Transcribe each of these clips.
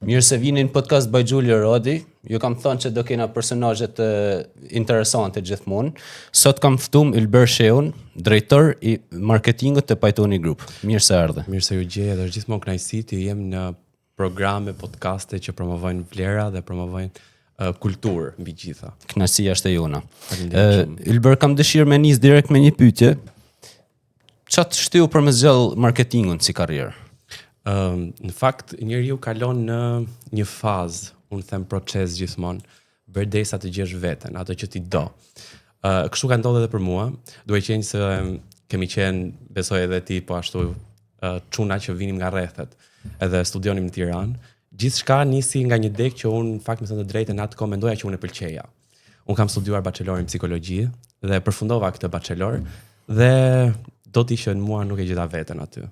Mirë se vini në podcast by Giulio Radi. Ju kam thënë që do kena personazhe të interesante gjithmonë. Sot kam ftum Ylber Shehun, drejtor i marketingut të Pajtoni Group. Mirë se erdhe. Mirë se ju gjej edhe është gjithmonë kënaqësi të jem në programe, podcaste që promovojnë vlera dhe promovojnë uh, kulturë mbi gjitha. Kënaqësia është e jona. Faleminderit shumë. Ylber kam dëshirë me nis direkt me një pyetje. Ça të shtyu për me zgjedh marketingun si karrierë? Um, në fakt, njeriu kalon në një fazë, unë them proces gjithmonë, bërë derisa të gjesh veten, atë që ti do. Uh, kështu ka ndodhur edhe për mua, duke qenë se kemi qenë, besoj edhe ti po ashtu, uh, çuna që vinim nga rrethet, edhe studionim në Tiranë. Gjithçka nisi nga një degë që unë në fakt me thënë të drejtën atë kohë mendoja që unë e pëlqeja. Unë kam studiuar bachelorin psikologji dhe përfundova këtë bachelor dhe do të ishte mua nuk e gjeta veten aty.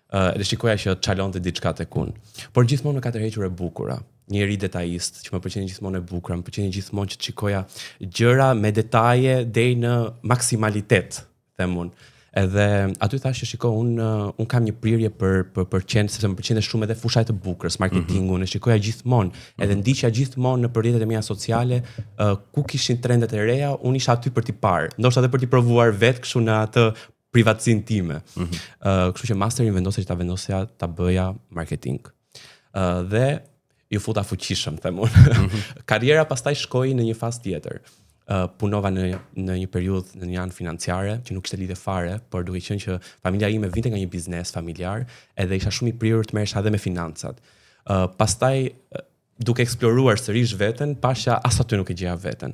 Ë uh, dhe shikoja që çalonte diçka tek unë. Por gjithmonë më ka tërhequr e bukura. Njeri detajist që më pëlqen gjithmonë e bukura, më pëlqen gjithmonë që të shikoja gjëra me detaje deri në maksimalitet them unë. Edhe aty thashë që shiko unë un kam një prirje për për për qenë sepse më pëlqente shumë edhe fusha e të bukurës, marketingun, mm -hmm. e shikoja gjithmonë, edhe mhm. ndiqja gjithmonë në rrjetet e mia sociale, uh, ku kishin trendet e reja, unë isha aty për t'i parë, ndoshta edhe për t'i provuar vetë kështu në atë privatësinë time. Mm -hmm. uh, kështu që masterin vendosa që ta vendosja ta bëja marketing. Uh, dhe iu futa fuqishëm, them unë. Mm -hmm. Karriera pastaj shkoi në një fazë tjetër. Uh, punova në në një periudhë në një anë financiare që nuk kishte lidhje fare, por duke qenë që familja ime vinte nga një biznes familjar, edhe isha shumë i prirur të merresha edhe me financat. Uh, pastaj duke eksploruar sërish veten, pasha as aty nuk e gjeja veten.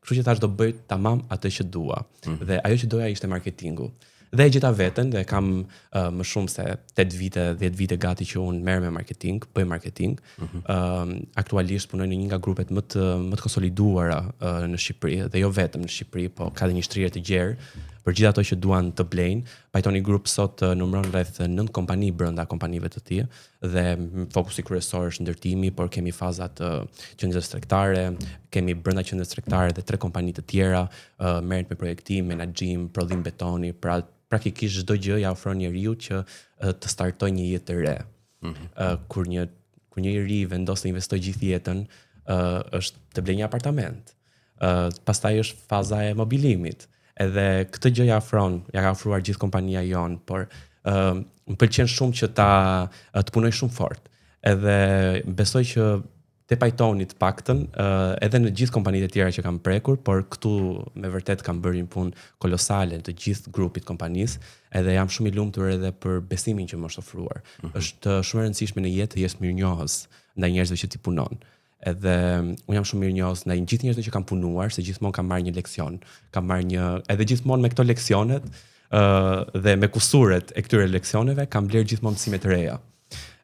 Kështu që thash do bëj tamam atë që dua. Mm -hmm. Dhe ajo që doja ishte marketingu. Dhe e gjeta veten dhe kam uh, më shumë se 8 vite, 10 vite gati që unë merrem me marketing, bëj marketing. Mm -hmm. uh, aktualisht punoj në një nga grupet më të më të konsoliduara uh, në Shqipëri dhe jo vetëm në Shqipëri, po ka dhe një shtrirje të gjerë për gjithë ato që duan të blejnë. Pajtoni Group sot uh, numëron rreth 9 kompani brenda kompanive të tij dhe fokusi kryesor është ndërtimi, por kemi faza të qendrës tregtare, kemi brenda qendrës tregtare dhe tre kompani të tjera, uh, merret me projektim, menaxhim, prodhim betoni, pra praktikisht çdo gjë ja ofron njeriu që uh, të startojë një jetë të re. Mm -hmm. uh, kur një kur një i ri vendos të investojë gjithë jetën, uh, është të blejë një apartament. Uh, pastaj është faza e mobilimit. Edhe këtë gjë ja ofron, ja ka ofruar gjithë kompania jonë, por uh, më pëlqen shumë që ta të punoj shumë fort. Edhe besoj që te Pajtoni të paktën, uh, edhe në gjithë kompanitë e tjera që kam prekur, por këtu me vërtet kam bërë një punë kolosale të gjithë grupit kompanisë, edhe jam shumë i lumtur edhe për besimin që më është ofruar. Mm -hmm. Është shumë e rëndësishme në jetë të jesh mirënjohës ndaj njerëzve që ti punon. Edhe unë jam shumë mirënjohës ndaj gjithë njerëzve që kam punuar, se gjithmonë kam marrë një leksion, kam marrë një edhe gjithmonë me këto leksionet ë uh, dhe me kusuret e këtyre leksioneve kam blerë gjithmonë mësime të reja.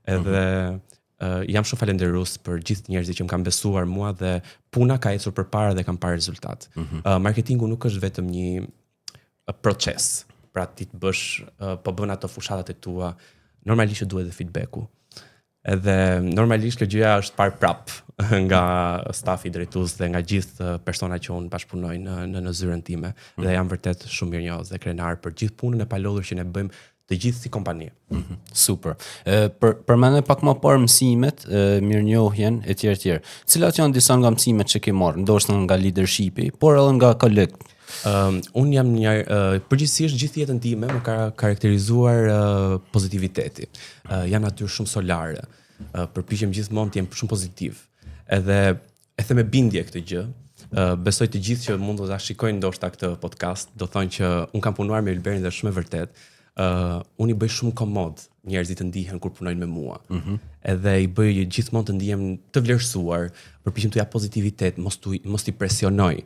Edhe mm -hmm. uh, jam shumë falënderues për gjithë njerëzit që më kanë besuar mua dhe puna ka ecur përpara dhe kam parë rezultat. Mm -hmm. uh, marketingu nuk është vetëm një proces. Pra ti të bësh, uh, po bën ato fushatat e tua, normalisht që duhet dhe feedbacku. Edhe normalisht kjo gjëja është parë prap nga stafi drejtues dhe nga gjithë personat që unë bashkëpunoj në në, në zyrën time mm. dhe jam vërtet shumë mirënjohës dhe krenar për gjithë punën e palodhur që ne bëjmë të gjithë si kompani. Mm -hmm. Super. E për përmende pak më parë mësimet, e, mirënjohjen e tjerë tjerë. Cilat janë disa nga mësimet që ke marrë, ndoshta nga leadershipi, por edhe nga kolegët? Um, unë jam një uh, përgjithsisht gjithë jetën time më ka karakterizuar uh, pozitiviteti. Uh, jam natyrë shumë solare. Uh, përpiqem gjithmonë të jem shumë pozitiv. Edhe e them me bindje këtë gjë. Uh, besoj të gjithë që mund të ta shikojnë ndoshta këtë podcast, do thonë që unë kam punuar me Ylberin dhe është shumë e vërtetë. Uh, unë i bëj shumë komod njerëzit të ndihen kur punojnë me mua. Mm -hmm. Edhe i bëj gjithmonë të ndihem të vlerësuar, përpiqem t'u jap pozitivitet, mos t'u mos t'i presionoj.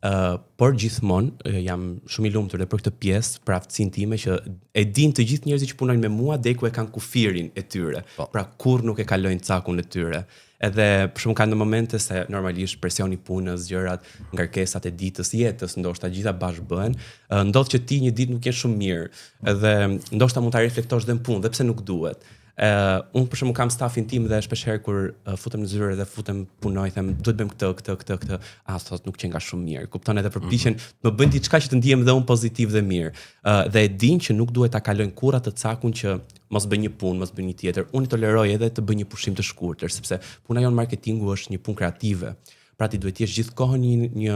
Uh, por gjithmonë uh, jam shumë i lumtur dhe për këtë pjesë, për aftësinë time që e dinë të gjithë njerëzit që punojnë me mua deri ku e kanë kufirin e tyre. Po. Pra kurrë nuk e kalojnë cakun e tyre. Edhe për shembull ka në momente se normalisht presioni i punës, gjërat, ngarkesat e ditës, jetës, ndoshta gjitha bashkë bëhen, uh, ndodh që ti një ditë nuk je shumë mirë, edhe ndoshta mund ta reflektosh dhe në punë, dhe pse nuk duhet. Uh, unë për shembull kam stafin tim dhe shpesh herë kur uh, futem në zyrë dhe futem punoj them duhet bëjmë këtë këtë këtë këtë a thot nuk qenka shumë mirë kupton edhe përpiqen mm -hmm. të më bëjnë diçka që të ndihem dhe unë pozitiv dhe mirë uh, dhe e dinë që nuk duhet ta kalojnë kurrë atë cakun që mos bëj një punë mos bëj një tjetër unë i toleroj edhe të bëj një pushim të shkurtër sepse puna jonë marketingu është një punë kreative pra ti duhet të jesh gjithkohën një një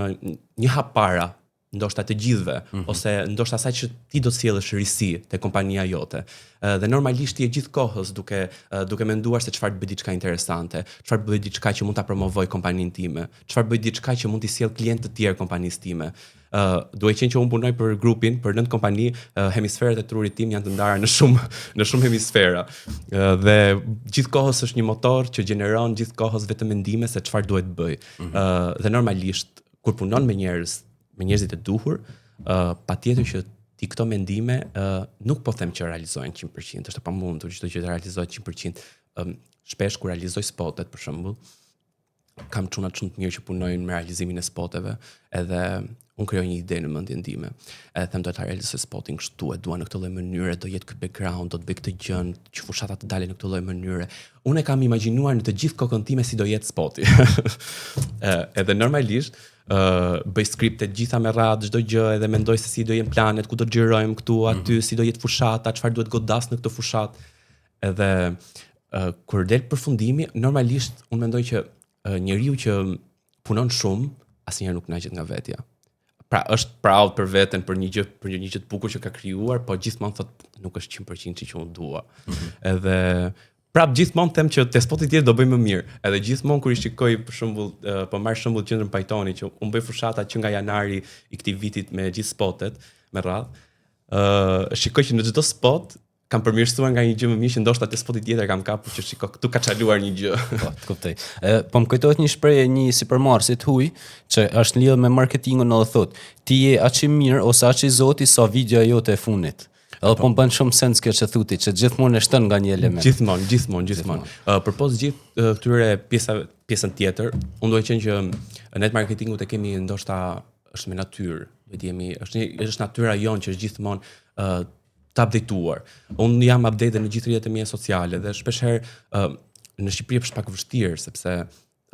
një hap para ndoshta të gjithëve mm -hmm. ose ndoshta asaj që ti do të sjellësh risi te kompania jote. Dhe normalisht ti je gjithkohës duke duke menduar se çfarë të bëj diçka interesante, çfarë të bëj diçka që mund ta promovoj kompaninë time, çfarë bëj diçka që mund t'i sjell klientë të tjerë kompanisë time. Ë uh, duke qenë që unë punoj për grupin, për nëntë kompani, uh, hemisferat e trurit tim janë të ndara në shumë në shumë hemisfera. Uh, dhe gjithkohës është një motor që gjeneron gjithkohës vetëm mendime se çfarë duhet të bëj. Mm -hmm. uh, dhe normalisht kur punon me njerëz, me njerëzit e duhur, ë uh, patjetër që ti këto mendime uh, nuk po them që realizohen 100%, është e pamundur çdo gjë të realizohet 100%. Ëm um, shpesh kur realizoj spotet për shembull, kam çuna shumë të mirë që punojnë me realizimin e spoteve, edhe unë krijoj një ide në mendjen time. Edhe them do ta realizoj spotin kështu, e dua në këtë lloj mënyre, do jetë ky background, do të bëj këtë gjë, që fushata të dalë në këtë lloj mënyre. Unë e kam imagjinuar në të gjithë kokën time si do jetë spoti. Ë, edhe normalisht ë bëj skripte të gjitha me radhë çdo gjë edhe mendoj se si do jenë planet, ku do të xhirojmë këtu, mhm. aty, mm -hmm. si do jetë fushata, çfarë duhet godas në këtë fushatë. Edhe uh, kur del përfundimi, normalisht unë mendoj që uh, njeriu që punon shumë, asnjëherë nuk kënaqet nga vetja. Pra është proud për veten për një gjë për një gjë të bukur që ka krijuar, po gjithmonë thot nuk është 100% që unë dua. Mm -hmm. Edhe prap gjithmonë them që te spoti tjetër do bëj më mirë. Edhe gjithmonë kur i shikoj për shembull, uh, po marr shembull qendrën Pajtoni që unë bëj fushata që nga janari i këtij vitit me gjithë spotet me radhë. Ë uh, shikoj që në çdo spot kam përmirësuar nga një gjë më mirë që ndoshta te spoti tjetër kam kapur që shiko këtu ka çaluar një gjë. Po, të kuptoj. Ë, po më kujtohet një shprehje një sipërmarrësi të huaj që është lidhur me marketingun edhe thotë, ti je aq i mirë ose aq i zoti sa videoja jote e fundit. Edhe po më bën shumë sens kjo që thu ti, që gjithmonë e shton nga një element. Gjithmonë, gjithmonë, gjithmonë. Ë uh, përpos gjithë uh, këtyre pjesave, pjesën tjetër, unë duke qenë që ne të marketingut e kemi ndoshta është me natyrë, do të jemi, është një është natyra jonë që është gjithmonë ë uh, të updateuar. Unë jam update në gjithë rrjetet e mia sociale dhe shpesh herë uh, në Shqipëri është pak vështirë sepse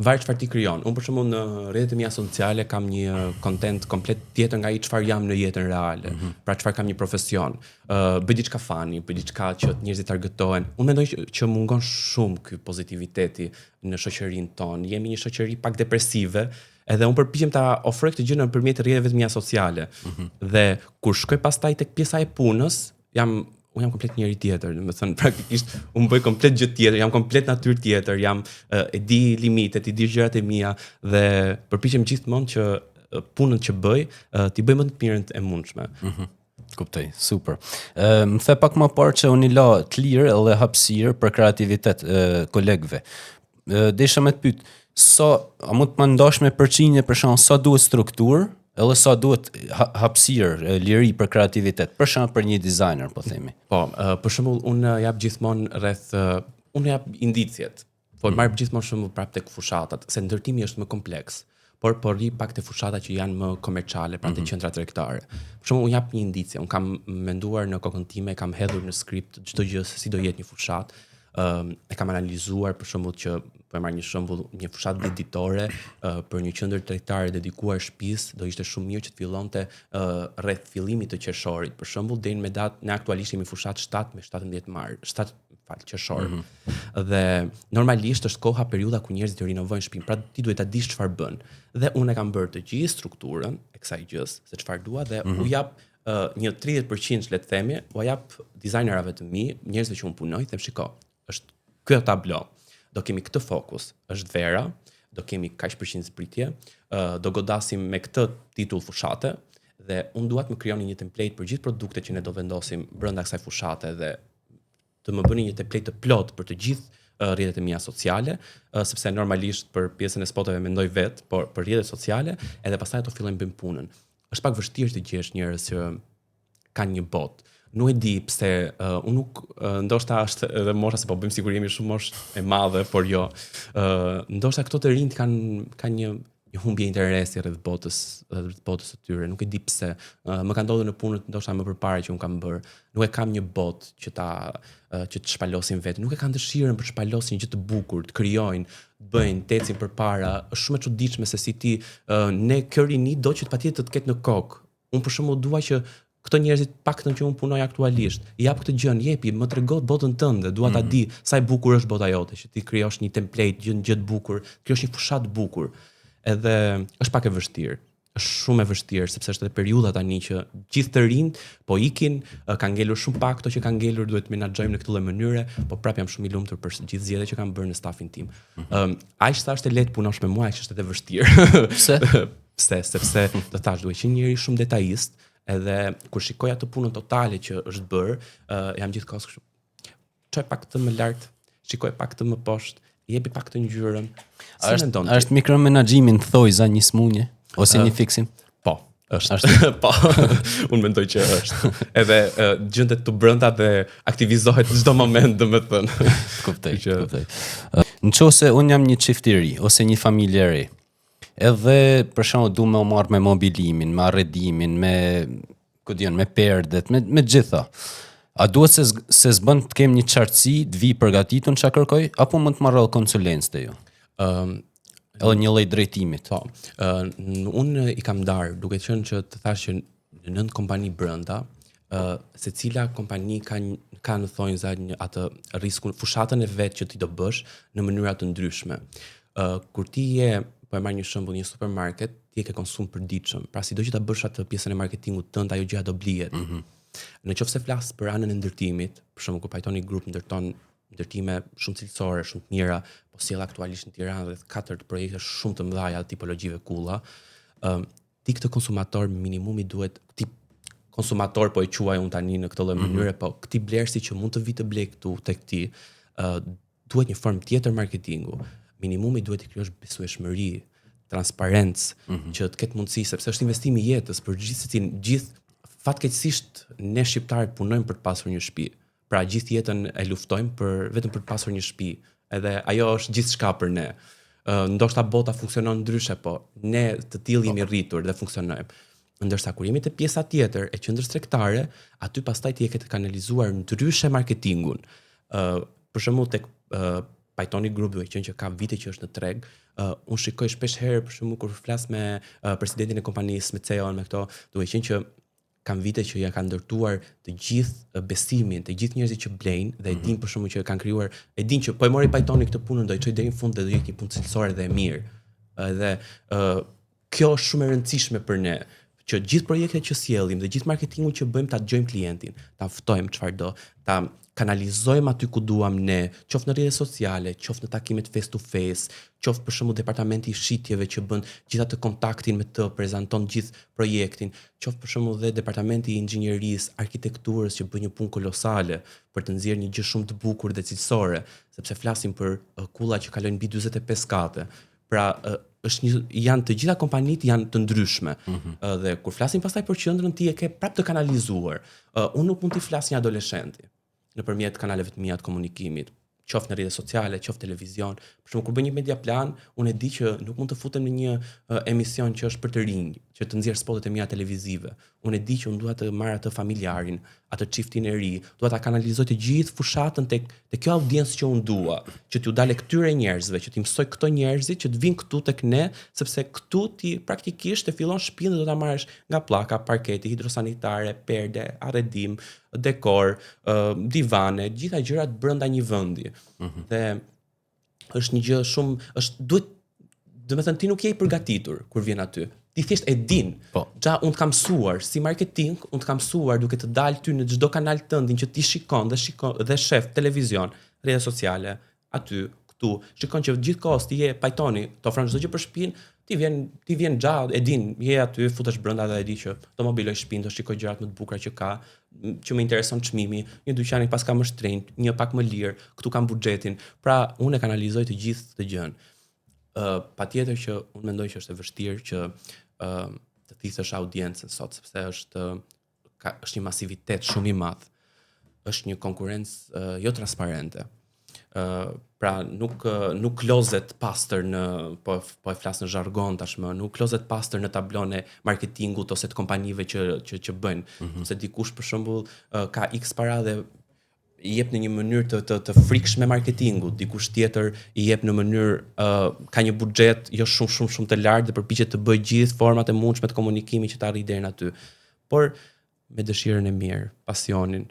varet çfarë ti krijon. Unë për shembull në rrjetet e mia sociale kam një content komplet tjetër nga ai çfarë jam në jetën reale. Mm -hmm. Pra çfarë kam një profesion. Ë uh, bëj diçka funny, bëj diçka që njerëzit argëtohen. Unë mendoj që, që mungon shumë ky pozitiviteti në shoqërinë tonë. Jemi një shoqëri pak depresive, Edhe unë përpiqem ta ofroj këtë gjë nëpërmjet rrjeteve të mia sociale. Mm -hmm. Dhe kur shkoj pastaj tek pjesa e punës, jam unë jam komplet njeri tjetër, domethënë praktikisht unë bëj komplet gjë tjetër, jam komplet natyrë tjetër, jam e di limitet, i di gjërat e mia dhe përpiqem gjithmonë që punën që bëj, t'i bëj më të mirën e mundshme. Mm -hmm. Kuptoj, super. Ë më the pak më parë që unë i la të lirë edhe hapësirë për kreativitet e, kolegëve. Ë desha me të pyet, sa a mund të më ndash me përqindje për shembull sa duhet strukturë, edhe sa duhet ha, hapësirë, liri për kreativitet, për shembull për një dizajner, po themi. Po, për shembull unë jap gjithmonë rreth unë jap indiciet. Po mm. marr gjithmonë shembull prapë tek fushatat, se ndërtimi është më kompleks, por po rri pak te fushatat që janë më komerciale, pra te mm -hmm. qendra tregtare. Për shembull, unë jap një indicie, unë kam menduar në kokën time, kam hedhur në skript çdo gjë se si do jetë një fushatë. Ëm um, e kam analizuar për shembull që po e marr një shembull, një fushatë 10 ditore uh, për një qendër tregtare dedikuar shtëpisë, do ishte shumë mirë që të fillonte uh, rreth fillimit të qershorit. Për shembull, deri në datë ne aktualisht jemi fushatë 7 me 17 mars, 7 fal, qershor. Mm -hmm. Dhe normalisht është koha periudha ku njerëzit rinovojnë shtëpinë, pra ti duhet ta dish çfarë bën. Dhe unë e kam bërë të gjithë strukturën e kësaj gjës, se çfarë dua dhe mm -hmm. u jap uh, një 30% le të themi, ua jap dizajnerave të mi, njerëzve që unë punoj, them shiko, është kjo tablo. Do kemi këtë fokus, është vera, do kemi kaq përqind zbritje, uh, do godasim me këtë titull fushate dhe unë dua të më krijoni një template për gjithë produktet që ne do vendosim brenda kësaj fushate dhe të më bëni një template të plotë për të gjithë rrjetet e mia sociale, sepse normalisht për pjesën e spoteve mendoj vetë, por për rrjetet sociale, edhe pastaj ato fillojnë bëjnë punën. Është pak vështirë të gjesh njerëz që kanë një botë. Nuk e di pse uh, unë nuk uh, ndoshta është edhe mosha se po bëjmë sikur jemi shumë moshë e madhe, por jo. Uh, ndoshta këto të rinjtë kanë kanë një një humbje interesi rreth botës, rreth botës së tyre, nuk e di pse. Uh, më ka ndodhur në punët ndoshta më përpara që un kam bërë. Nuk e kam një botë që ta uh, që të shpalosin vetë, nuk e kanë dëshirën për të shpalosur një gjë të bukur, të krijojnë, të bëjnë, të ecin përpara. Është shumë e çuditshme se si ti uh, ne kjo rini do që të patjetër të ketë në kokë. Unë për shembull dua që këto njerëzit paktën që unë punoj aktualisht, i jap këtë gjën, jepi, më trego botën tënde, dua ta di sa e bukur është bota jote, që ti krijosh një template, gjë gjë të bukur, krijosh një fushatë të bukur. Edhe është pak e vështirë. Është shumë e vështirë sepse është edhe periudha tani që gjithë të rinjt po ikin, ë, kanë ngelur shumë pak këto që kanë ngelur, duhet të menaxhojmë në këtë lloj mënyre, po prap jam shumë i lumtur për gjithë zgjedhjet që kam bërë në stafin tim. Ëm, aq sa është e lehtë punosh me mua, aq është edhe vështirë. Pse? Pse? Sepse do thash duhet qenë njeri shumë detajist, edhe kur shikoj atë punën totale që është bërë, uh, jam gjithkohës kështu. Çoj pak këtë më lart, shikoj pak këtë më poshtë, jepi pak të ngjyrën. Si është, mendon ti? është mikromenaxhimi në thojza një smunje ose një fiksim? Po, është. është. po. Unë mendoj që është. Edhe uh, gjendet të brenda dhe aktivizohet në çdo moment, domethënë. Kuptoj, që... kuptoj. Në qoftë se unë jam një çift i ri ose një familje e re, Edhe për shembull du me u marrë me mobilimin, me arredimin, me ku di unë, me perdet, me me gjitha. A duhet se se s'bën të kem një qartësi, të vi përgatitun çka kërkoj, apo mund të marr edhe konsulencë te ju? Ëm um, edhe një lloj drejtimit. Po. Ë uh, unë i kam ndarë, duke qenë që të thash që në nëntë kompani brenda, ë uh, secila kompani ka një, ka në thonjza një atë riskun, fushatën e vet që ti do bësh në mënyra të ndryshme. Ë uh, kur ti je, po e marr një shembull, një supermarket, ti e ke konsum përditshëm. Pra sido që ta bësh atë pjesën e marketingut tënd, ajo gjëja do blihet. Mm -hmm. Në qoftë se flas për anën e ndërtimit, për shembull kur Pajtoni Group ndërton ndërtime shumë cilësore, shumë të mira, po sjell aktualisht në Tiranë rreth katër projekte shumë të mëdha tipologjive kulla. Ëm um, ti këtë konsumator minimumi duhet ti konsumator po e quaj unë tani në këtë lloj mhm. mënyre, mm -hmm. po këtij blerësi që mund të vi të blej këtu tek ti, ë uh, duhet një formë tjetër marketingu. Minimumi duhet të krijosh besueshmëri, transparencë, mm -hmm. që të ketë mundësi sepse është investimi i jetës për gjithë secilin, gjithë fatkeqësisht ne shqiptarët punojmë për të pasur një shtëpi. Pra gjithë jetën e luftojmë për vetëm për të pasur një shtëpi. Edhe ajo është gjithçka për ne. Ë ndoshta bota funksionon ndryshe, po ne të tillë jemi rritur dhe funksionojmë. Ndërsa kur jemi te pjesa tjetër e qendrës tregtare, aty pastaj ti e ke të kanalizuar ndryshe marketingun. Ë për shembull tek uh, Pajtoni Group duke qenë që ka vite që është në treg, uh, unë shikoj shpesh herë për shembull kur flas me uh, presidentin e kompanisë, me CEO-n, me këto, duke qenë që kanë vite që ja kanë ndërtuar të gjithë besimin, të gjithë njerëzit që blejnë dhe e mhm. dinë për shembull që kanë krijuar, e dinë që po e mori Pajtoni këtë punën, do i çoj deri në fund dhe do jetë një punë cilësore dhe e mirë. Edhe ë uh, kjo është shumë e rëndësishme për ne që gjithë projektet që sjellim dhe gjithë marketingun që bëjmë ta dëgjojmë klientin, ta ftojmë çfarë do, ta kanalizojmë aty ku duam ne, qoftë në rrjetet sociale, qoftë në takimet face to face, qoftë për shembull departamenti i shitjeve që bën gjithë atë kontaktin me të, prezanton gjithë projektin, qoftë për shembull dhe departamenti i inxhinierisë, arkitekturës që bën një punë kolosale për të nxjerrë një gjë shumë të bukur dhe cilësore, sepse flasim për uh, kulla që kalojnë mbi 45 kate. Pra uh, është një janë të gjitha kompanitë janë të ndryshme. Mm -hmm. Dhe kur flasim pastaj për qendrën ti e ke prapë të kanalizuar. Uh, unë nuk mund t'i flas një adoleshenti nëpërmjet kanaleve të mia të komunikimit, qoftë në rrjetet sociale, qoftë televizion. Për shembull, kur bëj një media plan, unë e di që nuk mund të futem në një uh, emision që është për të rinj, që të nxjerr spotet e mia televizive. Unë e di që unë dua të marr atë familjarin, atë çiftin e ri, dua ta kanalizoj të gjithë fushatën tek te kjo audiencë që unë dua, që t'ju dalë këtyre njerëzve, që t'i mësoj këto njerëzit që të vinë këtu tek ne, sepse këtu ti praktikisht e fillon shtëpinë dhe do ta marrësh nga pllaka, parketi, hidrosanitare, perde, arredim, dekor, uh, divane, gjitha gjërat brenda një vendi. Mm -hmm. Dhe është një gjë shumë është duhet domethënë ti nuk je i përgatitur kur vjen aty. Ti thjesht e din. Po. Xha unë të kam mësuar si marketing, unë të kam mësuar duke të dalë ty në çdo kanal tëndin që ti shikon dhe shikon dhe shef televizion, rrjete sociale, aty, këtu, shikon që gjithë kohës ti je pajtoni, të ofron çdo gjë për shtëpinë, ti vjen ti vjen xha, e din, je aty, futesh brenda dhe e di që do mobiloj shtëpinë, do shikoj gjërat më të bukura që ka, që më intereson çmimi, një dyqan i paska më shtrenjtë, një pak më lirë, këtu kam buxhetin. Pra, unë e kanalizoj të gjithë këtë gjën. Ë uh, patjetër që unë mendoj që është e vështirë që ë uh, të thithësh audiencën sot sepse është ka është një masivitet shumë i madh. Është një konkurrencë uh, jo transparente. Ë pra nuk nuk lozet pastër në po po e flas në zhargon tashmë, nuk lozet pastër në tablon e marketingut ose të kompanive që që që bëjnë. Mm -hmm. Se dikush për shembull ka X para dhe i jep në një mënyrë të të të frikshme marketingut, dikush tjetër i jep në mënyrë uh, ka një buxhet jo shumë shumë shumë të lartë dhe përpiqet të bëjë gjithë format e mundshme të komunikimit që të arrijë deri në aty. Por me dëshirën e mirë, pasionin,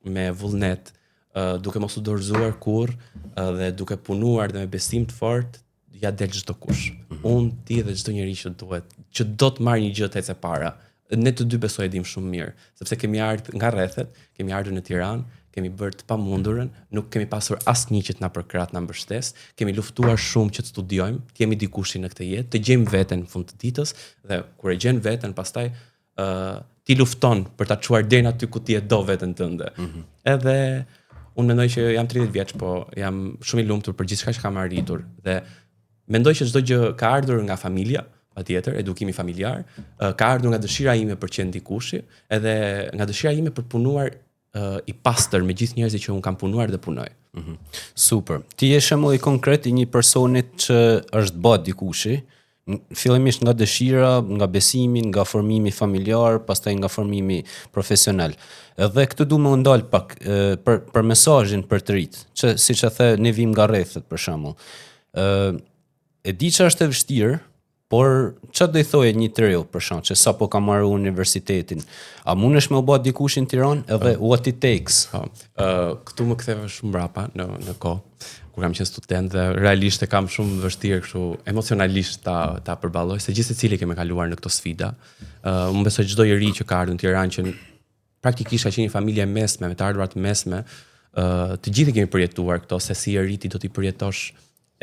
me vullnet, uh, duke mos u dorëzuar kurrë uh, dhe duke punuar dhe me besim të fortë, ja del çdo kush. Mm -hmm. Unë, ti dhe çdo njeri që duhet, që do të marrë një gjë të ecë para. Ne të dy besoj e dim shumë mirë, sepse kemi ardhur nga rrethet, kemi ardhur në Tiranë, kemi bërë të pamundurën, nuk kemi pasur asnjë që të na përkrah, të na mbështes, kemi luftuar shumë që të studiojmë, të jemi dikushi në këtë jetë, të gjejmë veten në fund të ditës dhe kur e gjen veten pastaj ë uh, ti lufton për ta çuar deri aty ku ti e do veten tënde. Mm -hmm. Edhe unë mendoj që jam 30 vjeç, po jam shumë i lumtur për gjithçka që kam arritur dhe mendoj që çdo gjë ka ardhur nga familja, patjetër, edukimi familjar, ka ardhur nga dëshira ime për të qenë dikushi, edhe nga dëshira ime për të punuar uh, i pastër me gjithë njerëzit që un kam punuar dhe punoj. Mm -hmm. Super. Ti je shembulli konkret i një personit që është bë dikushi, fillimisht nga dëshira, nga besimi, nga formimi familjar, pastaj nga formimi profesional. Edhe këtu du me u ndal pak e, për për mesazhin për të rit, që siç e the, ne vim nga rrethet për shembull. Ë e di që është e vështirë, Por, ça do i thoje një të riu, për shembull, që sapo ka marrë universitetin, a mundesh me u bë dikush në Tiranë edhe what it takes? Po, uh, këtu më ktheve shumë mbrapa në në kohë, kur kam qenë student dhe realisht e kam shumë vështirë kështu emocionalisht ta ta përballoj se gjithsecili kemi kaluar në këto sfida. Uh, unë besoj çdo i ri që ka ardhur në Tiranë që praktikisht ka qenë një familje e mesme, me të ardhurat të mesme, uh, të gjithë i kemi përjetuar këto se si i ri ti do t'i përjetosh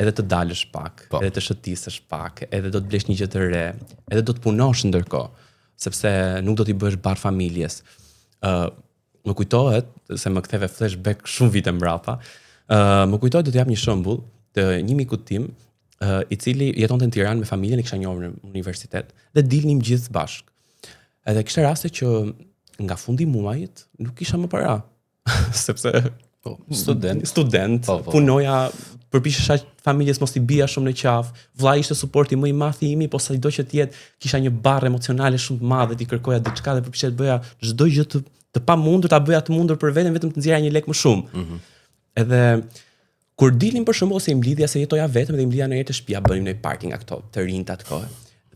edhe të dalësh pak, po. edhe të shëtisësh pak, edhe do të blesh një gjë të re, edhe do të punosh ndërkohë, sepse nuk do t'i bësh barrë familjes. Ë uh, më kujtohet se më ktheve flashback shumë vite mbrapa. Ë uh, më kujtohet do të jap një shembull të një mikut tim, uh, i cili jetonte në Tiranë me familjen e kisha njohur në universitet dhe dilnim gjithë bashkë. Edhe kishte raste që nga fundi i muajit nuk kisha më para. sepse po, student, student po, po. punoja përpiqesha familjes mos t'i bija shumë në qafë. Vllai ishte suporti më i madh i imi, po sado që të jetë, kisha një barrë emocionale shumë të madhe, t'i kërkoja diçka dhe përpiqesha të bëja çdo gjë të të pamundur ta bëja të mundur për veten vetëm të nxjerrja një lek më shumë. Mm -hmm. Edhe kur dilnim për shembull ose i mblidhja se jetoja vetëm dhe i mblidhja ndonjëherë te shtëpia, bënim ndonjë party nga këto të rinjtë atë kohë.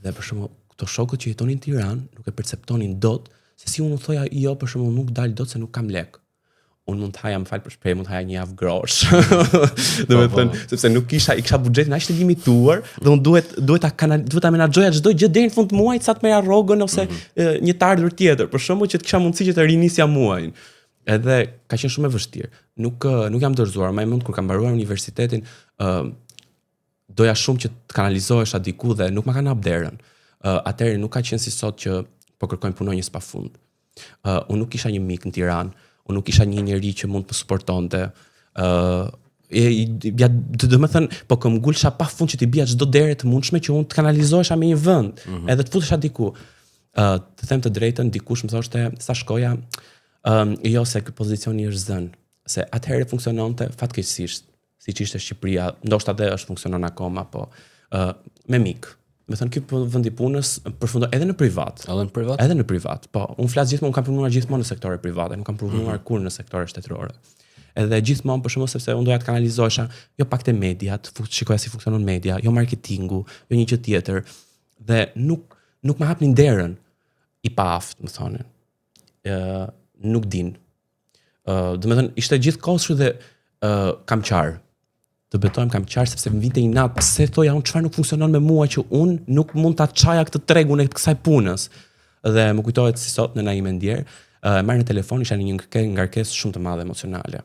Dhe për shembull, këto shokët që jetonin në Tiranë nuk e perceptonin dot Se si unë u thoja jo për shembull nuk dal dot se nuk kam lek. Unë mund të haja, më fal për shprehje, mund të haja një javë grosh. Do të thënë, po. sepse nuk kisha, i kisha buxhetin aq të limituar dhe unë duhet duhet ta kanal, duhet ta menaxhoja çdo gjë deri në fund të muajit sa të merrja rrogën ose mm -hmm. një të ardhur tjetër. Për shembull që të kisha mundësi që të rinisja muajin. Edhe ka qenë shumë e vështirë. Nuk nuk jam dorëzuar, mbaj mend kur kam mbaruar universitetin, ë uh, doja shumë që të kanalizohesha diku dhe nuk ma kanë hap derën. Uh, atëherë nuk ka qenë si sot që po kërkojnë punonjës pa fund. Uh, unë nuk kisha një mik në Tiranë, unë nuk kisha një njeri që mund të më suportonte. Uh, e, ja, do, do me thënë, po këmbgulsha pa fund që t'i bija çdo dere të mundshme që unë të kanalizohesha me një vend, mm -hmm. edhe të futesha diku. Uh, të them të drejtën, dikush më thoshte, sa shkoja, um, jo se ky pozicioni është zënë, se atëherë funksiononte fatkeqësisht siç ishte Shqipëria, ndoshta dhe është funksionon akoma, po ë uh, me mik. Me thënë, ky vend i punës përfundon edhe në privat. Edhe në privat? Edhe në privat, po. Unë flas gjithmonë, unë kam punuar gjithmonë në sektore private, nuk kam punuar mm -hmm. kurrë në sektore shtetërore. Edhe gjithmonë për shembull sepse unë doja të kanalizohesha jo pak te mediat, shikoja si funksionon media, jo marketingu, jo një gjë tjetër. Dhe nuk nuk më hapnin derën i paaftë, më thonin. Ë uh, nuk din. Uh, do me thënë, ishte gjithë kohës kështu dhe uh, kam qarë. Të betohem kam qarë sepse më vinte inat, pse thoja unë çfarë nuk funksionon me mua që unë nuk mund ta çaja këtë tregun e kësaj punës. Dhe më kujtohet si sot nëna ime e ndjerë, uh, e marr në telefon, isha në një ngarkesë shumë të madhe emocionale.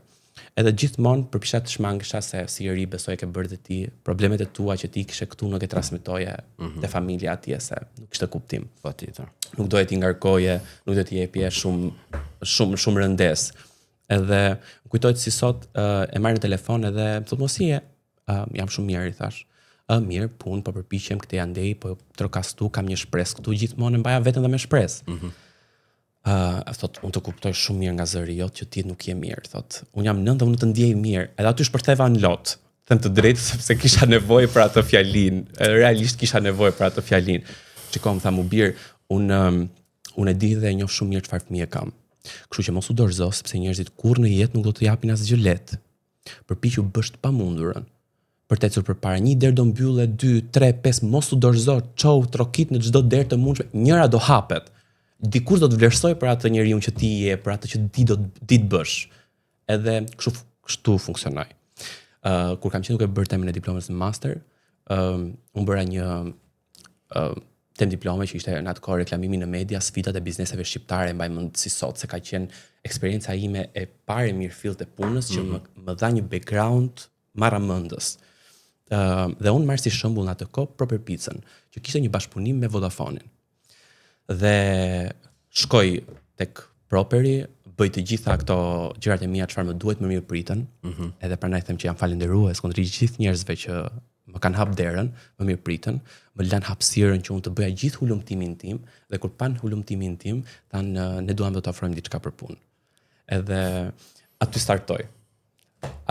Edhe gjithmonë përpiqesha të shmangesha se si i ri besoj e ke bërë dhe ti, problemet e tua që ti kishe këtu nuk e transmetoje mm -hmm. te familja atje se nuk kishte kuptim. Patjetër. Nuk doje t'i ngarkoje, nuk doje t'i jepje shumë shumë shumë rëndesë. Edhe më kujtohet si sot uh, e marr në telefon edhe më thotë mos si je, uh, jam shumë mirë i thash. Ë mirë, punë, po përpiqem këtej andej, po trokas këtu, kam një shpresë këtu, gjithmonë e mbaja veten dhe me shpresë. Mm -hmm. Uh, thot, unë të kuptoj shumë mirë nga zëri jot që ti nuk je mirë, thot. Unë jam nënë dhe unë të ndjej mirë. Edhe aty shpërtheva në lot. Them të drejtë sepse kisha nevojë për atë fjalin. Realisht kisha nevojë për atë fjalin. Shiko, më tha mu bir, unë um, unë e di dhe e njoh shumë mirë çfarë fëmijë kam. Kështu që mos u dorëzo sepse njerëzit kurrë në jetë nuk do të japin asgjë lehtë. Përpiqu bësh të pamundurën për të ecur përpara. Një derë do mbyllet, 2, 3, 5, mos u dorëzo, çohu, trokit në çdo derë të mundshme, njëra do hapet. Dikush do të vlerësoj për atë njeriu që ti je, për atë që ti do di të bësh. Edhe kështu kështu funksionoi. Ë uh, kur kam qenë duke bërë temën e diplomës në master, ë uh, unë bëra një ë uh, temë diplome që ishte në atë kohë reklamimi në media, sfidat e bizneseve shqiptare, mbaj mend si sot se ka qenë eksperienca ime e parë e mirëfilltë e punës që mm -hmm. më, më dha një background marramendës. Ë uh, dhe unë marr si shembull në atë kohë Proper Pizzën, që kishte një bashkëpunim me Vodafonin. Dhe shkoj tek Properi, bëj të gjitha këto gjërat e mia çfarë më duhet, më mirë pritën. Mm -hmm. Edhe prandaj them që jam falënderues kundër gjithë njerëzve që më kanë hap derën, më mirë pritën, më lanë hapësirën që unë të bëja gjithë hulumtimin tim dhe kur pan hulumtimin tim, thanë ne duam të të ofrojmë diçka për punë. Edhe aty startoj.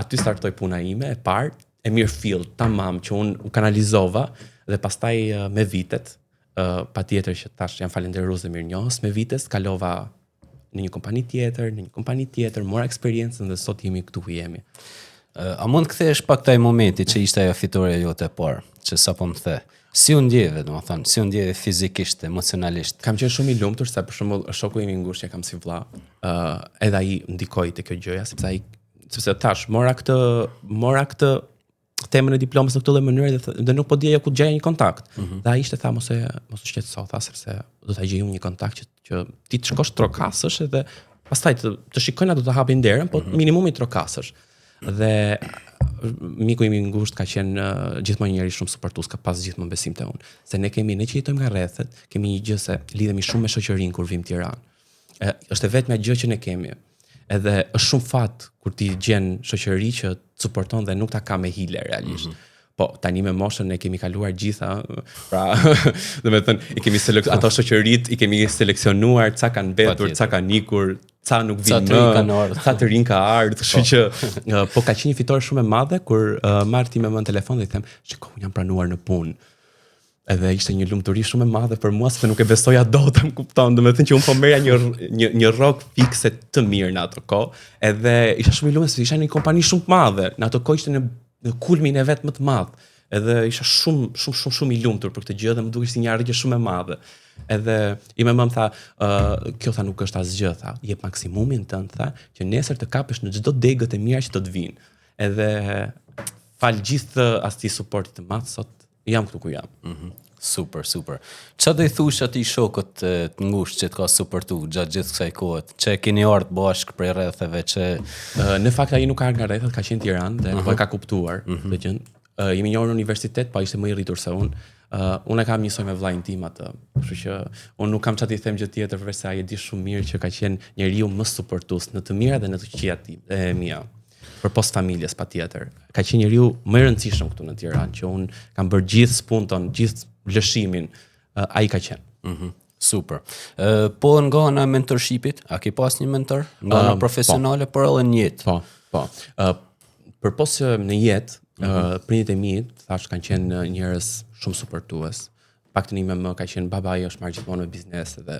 Aty startoj puna ime e parë, e mirëfilltë, tamam që unë u kanalizova dhe pastaj me vitet, uh, patjetër që tash jam falënderues dhe mirënjohës, me vitet kalova në një kompani tjetër, në një kompani tjetër, mora eksperiencën dhe sot jemi këtu ku jemi. A mund të kthehesh pak te ai momenti që ishte ajo fitoria jote e parë, që sapo më the? Si u ndjeve, domethënë, si u ndjeve fizikisht, emocionalisht? Kam qenë shumë i lumtur se për shembull shoku im i ngushtë që kam si vlla, ë uh, edhe ai ndikoi te kjo gjëja sepse ai sepse tash mora këtë mora këtë temën e diplomës në këtë lloj mënyre dhe, dhe nuk po dija ku të gjeja një kontakt. Mm -hmm. Dhe ai ishte tha mos e mos u shqetëso, tha sepse do ta gjej unë një kontakt që që ti të shkosh trokasësh edhe pastaj të të shikojnë a do të hapin derën, po mm -hmm. minimumi trokasësh. Dhe miku im i ngushtë ka qenë uh, gjithmonë një njeri shumë suportues, ka pas gjithmonë besim te unë. Se ne kemi ne që jetojmë nga rrethet, kemi një gjë se lidhemi shumë me shoqërinë kur vim në Tiranë. E, është e vetmja gjë që ne kemi. Edhe është shumë fat kur ti gjen shoqëri që të suporton dhe nuk ta ka me hile realisht. Mm -hmm. Po, tani me moshën ne kemi kaluar gjitha, pra, do me thënë, i kemi selek ato shoqërit i kemi seleksionuar, ca kanë mbetur, ca kanë ikur, ca nuk vinë më, ca të rinj ka ardhur, kështu po. që uh, po ka qenë një fitore shumë e madhe kur uh, marr time më në telefon dhe i them, "Shiko, unë jam pranuar në punë." Edhe ishte një lumturi shumë e madhe për mua sepse nuk e besoja dot, më kupton, domethënë që unë po merrja një një një rrogë fikse të mirë në atë kohë, edhe isha shumë i lumtur sepse isha në një kompani shumë të madhe. Në atë kohë ishte në në kulmin e vet më të madh. Edhe isha shumë shumë shumë shumë i lumtur për këtë gjë dhe më dukej si një arritje shumë e madhe. Edhe ime më tha, uh, kjo tha nuk është asgjë, tha, jep maksimumin tënd, tha, që nesër të kapesh në çdo degët e mira që do të vinë. Edhe fal gjithë atij suportit të madh sot jam këtu ku jam. Mm -hmm. Super, super. Qa do i thush atij shokut të, të ngushtë që të ka suportu gjatë gjithë kësaj kohe, që e keni ardhë bashkë prej rretheve, që... Uh, në fakt ai nuk ka ardhur nga rrethet, ka qenë në Tiranë dhe uh -huh. po e ka kuptuar uh -huh. këtë gjë. Uh, jemi njohur në universitet, po ai ishte më i rritur se unë. Uh, unë e kam njësoj me vllain tim atë, kështu që unë nuk kam çfarë t'i them gjë tjetër përveç se ai e di shumë mirë që ka qenë njeriu më suportues në të mira dhe në të këqija e mia. Përpos familjes patjetër. Ka qenë njeriu më i rëndësishëm këtu në Tiranë që unë kam bërë gjithë spunton, gjithë lëshimin, uh, ai ka qenë. Mm -hmm. Super. Uh, po nga ana e mentorshipit, a ke pas një mentor? Nga ana um, profesionale, po. por edhe në jetë. Po, po. Uh, përpos që në jetë, mm -hmm. uh, prindit e mi, thash kanë qenë njerëz shumë suportues. Paktën ime më ka qenë babai është marrë gjithmonë me biznes dhe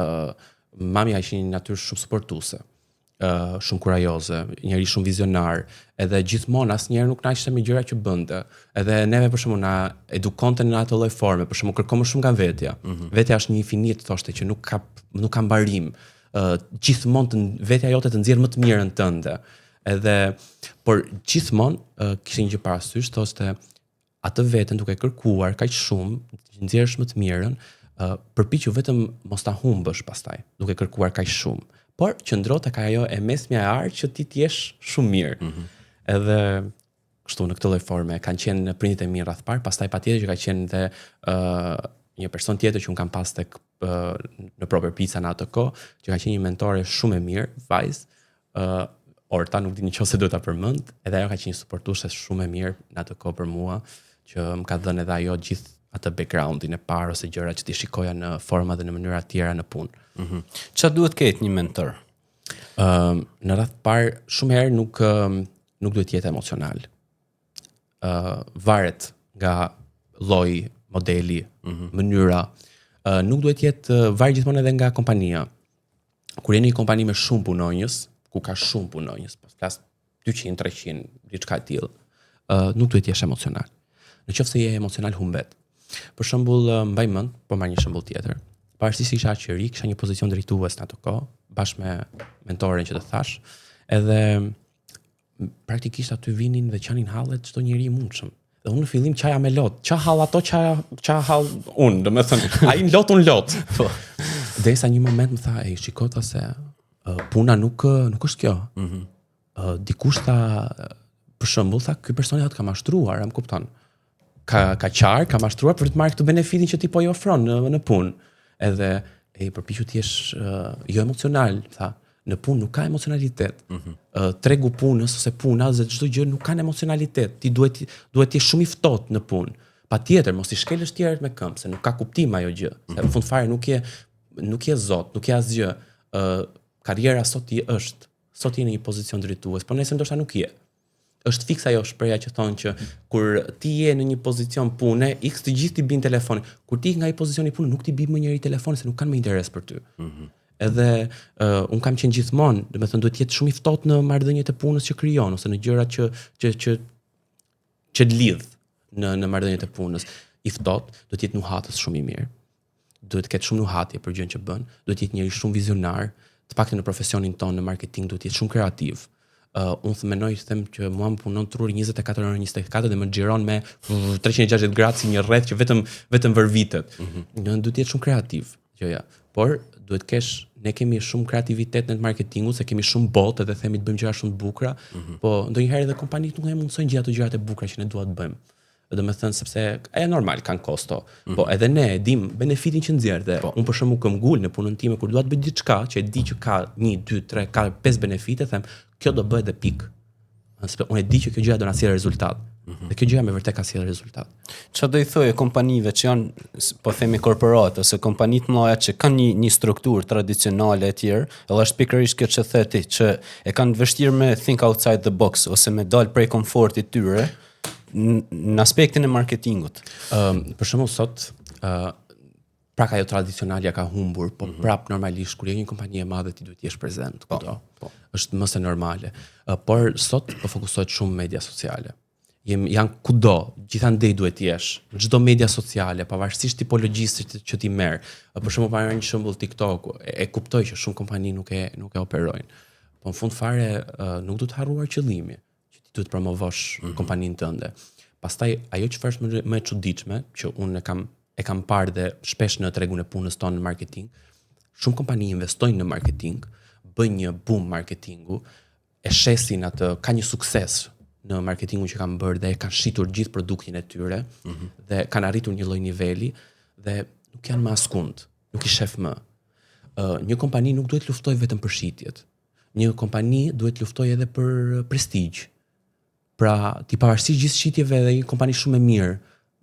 uh, mami ka qenë një natyrë shumë suportuese. uh, shumë kurajoze, njeri shumë vizionar, edhe gjithmonë asnjëherë nuk na ishte me gjëra që bënte. Edhe neve për shembull na edukonte në atë lloj forme, për shembull kërko më shumë nga vetja. Mm -hmm. Vetja është një infinit thoshte që nuk ka nuk ka mbarim. Ë uh, gjithmonë të vetja jote të nxjerr më të mirën tënde. Edhe por gjithmonë uh, kishte një gjë parasysh, thoshte atë veten duke kërkuar kaq shumë, të nxjerrësh më të mirën, uh, përpiqu vetëm mos ta humbësh pastaj, duke kërkuar kaq shumë. Por qëndro tek ajo e mesmja e artë që ti të jesh shumë mirë. Mm -hmm. Edhe kështu në këtë lloj forme kanë qenë prindit e mi radhë parë, pastaj patjetër që ka qenë dhe uh, një person tjetër që un kam pas tek uh, në Proper Pizza në atë kohë, që ka qenë një mentore shumë e mirë, vajzë, uh, Orta, nuk di nëse duhet ta përmend, edhe ajo ka qenë një suportuese shumë e mirë në atë kohë për mua, që më ka dhënë edhe ajo gjithë atë backgroundin e parë ose gjëra që ti shikoja në forma dhe në mënyra tjera në punë. Mm -hmm. Ça duhet ketë një mentor? Ëm uh, në radhë të parë shumë herë nuk nuk duhet të jetë emocional. Ë uh, varet nga lloji, modeli, mm -hmm. mënyra. Ë uh, nuk duhet të jetë varet gjithmonë edhe nga kompania. Kur jeni një kompani me shumë punonjës, ku ka shumë punonjës, po flas 200, 300, diçka e tillë, uh, nuk duhet të jesh emocional. Në qoftë se je emocional humbet. Për shembull, mbaj mend, po marr një shembull tjetër. Pavarësisht se isha aq i ri, kisha një pozicion drejtues në atë kohë, bashkë me mentorin që të thash, edhe praktikisht aty vinin dhe qanin hallet çdo njeri i mundshëm. Dhe unë në fillim qaja me lot. Qa hall ato, qa, qa hall unë, domethënë, ai në lot, unë në lot. Po. Derisa një moment më tha, ej, shiko tha se uh, puna nuk, nuk është kjo. Mm -hmm. uh, dikush tha, për shembull, tha, ky personi tha të ka mashtruar, a më kupton. Ka, ka qarë, ka mashtruar për të marrë këtë benefitin që ti po i ofron në, në punë. Edhe, ej, përpiqu të jesh uh, jo emocional, tha, në punë nuk ka emocionalitet. Mm -hmm. uh, tregu punës ose puna dhe çdo gjë nuk kanë emocionalitet. Ti duhet duhet të jesh shumë i ftohtë në punë. Patjetër, mos i shkelësh tjerët me këmbë, se nuk ka kuptim ajo gjë. Mm -hmm. Se në fund fare nuk je nuk je zot, nuk je asgjë. Ë uh, karriera sot ti është, sot je në një pozicion drejtues, po nesër ndoshta nuk je. Është fiks ajo shprehja që thonë që kur ti je në një pozicion pune, x të gjithë t'i bin telefoni. Kur ti nga ai pozicion i punës nuk t'i bin më njeri telefoni se nuk kanë më interes për ty. Mm -hmm. Edhe uh, un kam qenë gjithmonë, domethënë duhet të jetë shumë i ftohtë në marrëdhëniet e punës që krijon ose në gjërat që që që që lidh në në marrëdhëniet e punës. I ftohtë, duhet të jetë nuhatës shumë i mirë. Duhet të ketë shumë nuhatje për gjën që bën, duhet të jetë njeri shumë vizionar, të paktën në profesionin tonë në marketing duhet të jetë shumë kreativ. Uh, unë të menoj them që mua më punon truri 24 orë 24 dhe më xhiron me 360 gradë si një rreth që vetëm vetëm vërvitet. Mm -hmm. Duhet të jetë shumë kreativ gjëja. Por duhet kesh ne kemi shumë kreativitet në marketingu se kemi shumë botë dhe themi të bëjmë gjëra shumë të bukura, mm -hmm. po ndonjëherë edhe kompanitë nuk e mundësojnë gjithë ato gjërat e bukura që ne dua të bëjmë. Do me thënë sepse e normal kanë kosto. Mm -hmm. Po edhe ne e dim benefitin që nxjerr dhe po. unë për shembull këmbgul në punën time kur dua të bëj diçka që e di që ka 1 2 3 4 5 benefite, them kjo do bëhet dhe pik. Sepse unë e di që kjo gjë do na sjellë rezultat. Mm -hmm. Dhe kjo gjë me vërtet ka sjellë rezultat. Çfarë do i thoje kompanive që janë, po themi korporate ose kompani të mëdha që kanë një një strukturë tradicionale e tjerë, edhe është pikërisht kjo që the ti, që e kanë vështirë me think outside the box ose me dal prej komfortit tyre, në aspektin e marketingut. Ëm, um, për shembull sot, ë uh, pra ka ajo tradicionalja ka humbur, po mm -hmm. prap normalisht kur je një kompani e madhe ti duhet të jesh prezent po, kudo. Po. Është më se normale. Uh, por sot po fokusohet shumë media sociale. Jem, janë kudo, gjithandej duhet të jesh, në çdo media sociale, pavarësisht tipologjisë që, që ti merr. Për shembull, pa marrë një shembull TikTok, e, e kuptoj që shumë kompani nuk e nuk e operojnë. Po në fund fare uh, nuk duhet harruar qëllimi që ti duhet promovosh mm -hmm. kompaninë tënde. Pastaj ajo çfarë është më, më e çuditshme që unë e kam e kam parë dhe shpesh në tregun e punës tonë në marketing, shumë kompani investojnë në marketing, bëjnë një boom marketingu, e shesin atë, ka një sukses në marketingun që kanë bërë dhe e kanë shitur gjithë produktin e tyre mm -hmm. dhe kanë arritur një lloj niveli dhe nuk janë më askund, nuk i shef më. Uh, një kompani nuk duhet luftojë vetëm për shitjet. Një kompani duhet luftojë edhe për prestigj. Pra, ti pavarësisht gjithë shitjeve dhe një kompani shumë e mirë,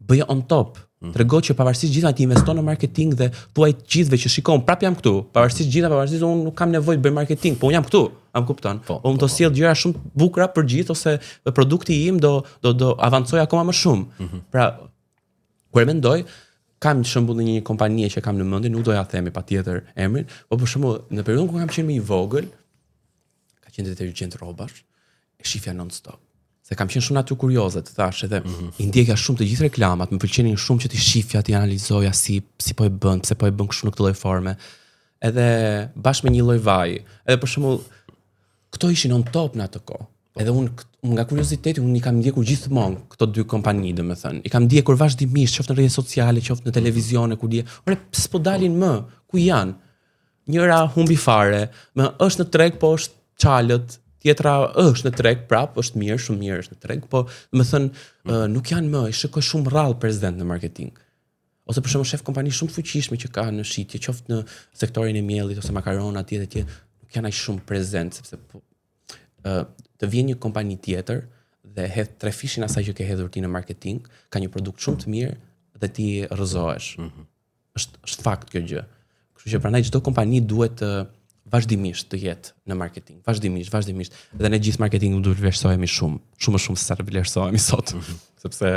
bëje on top. Mm -hmm. Trego që pavarësisht gjitha ti investon në marketing dhe thuaj të gjithëve që shikon, prap jam këtu. Pavarësisht gjitha, pavarësisht unë nuk kam nevojë të bëj marketing, po unë jam këtu. A më kupton? Po, unë do po, po. sjell gjëra shumë të bukura për gjithë ose produkti im do do do avancoj akoma më shumë. Mm -hmm. Pra, Kur e mendoj, kam një shembull në një kompanie që kam në mendje, nuk do ja themi patjetër emrin, po për shembull në periudhën kur kam qenë më i vogël, ka qenë detergjent rrobash, e shifja non stop. Se kam qenë shumë natyrë kurioze, të thash, edhe mm -hmm. i ndjekja shumë të gjithë reklamat, më pëlqenin shumë që t'i shifja, t'i analizoja si si po e bën, pse po e bën kështu në këtë lloj forme. Edhe bashkë me një lloj vaji. Edhe për shembull, këto ishin on top në atë kohë. Edhe unë un nga kurioziteti unë i kam ndjekur gjithmonë këto dy kompani, domethënë. I kam ndjekur vazhdimisht, qoftë në rrjetet sociale, qoftë në televizione ku di. Ore, pse s'po dalin më? Ku janë? Njëra humbi fare, më është në treg, po është çalët, tjetra është në treg prap, është mirë, shumë mirë është në treg, po domethënë mm. nuk janë më, i shikoj shumë rrallë prezent në marketing. Ose për shembull shef kompani shumë të fuqishme që ka në shitje, qoftë në sektorin e miellit ose makarona etj etj, nuk janë aq shumë prezent sepse po, ë të vjen një kompani tjetër dhe hedh trefishin asaj që ke hedhur ti në marketing, ka një produkt shumë të mirë dhe ti rrëzohesh. Mm -hmm. Është është fakt kjo gjë. Kështu që prandaj çdo kompani duhet të vazhdimisht të jetë në marketing, vazhdimisht, vazhdimisht. Dhe ne gjithë marketingun duhet të vlerësohemi shumë, shumë më shumë se sa të vlerësohemi sot, mm -hmm. sepse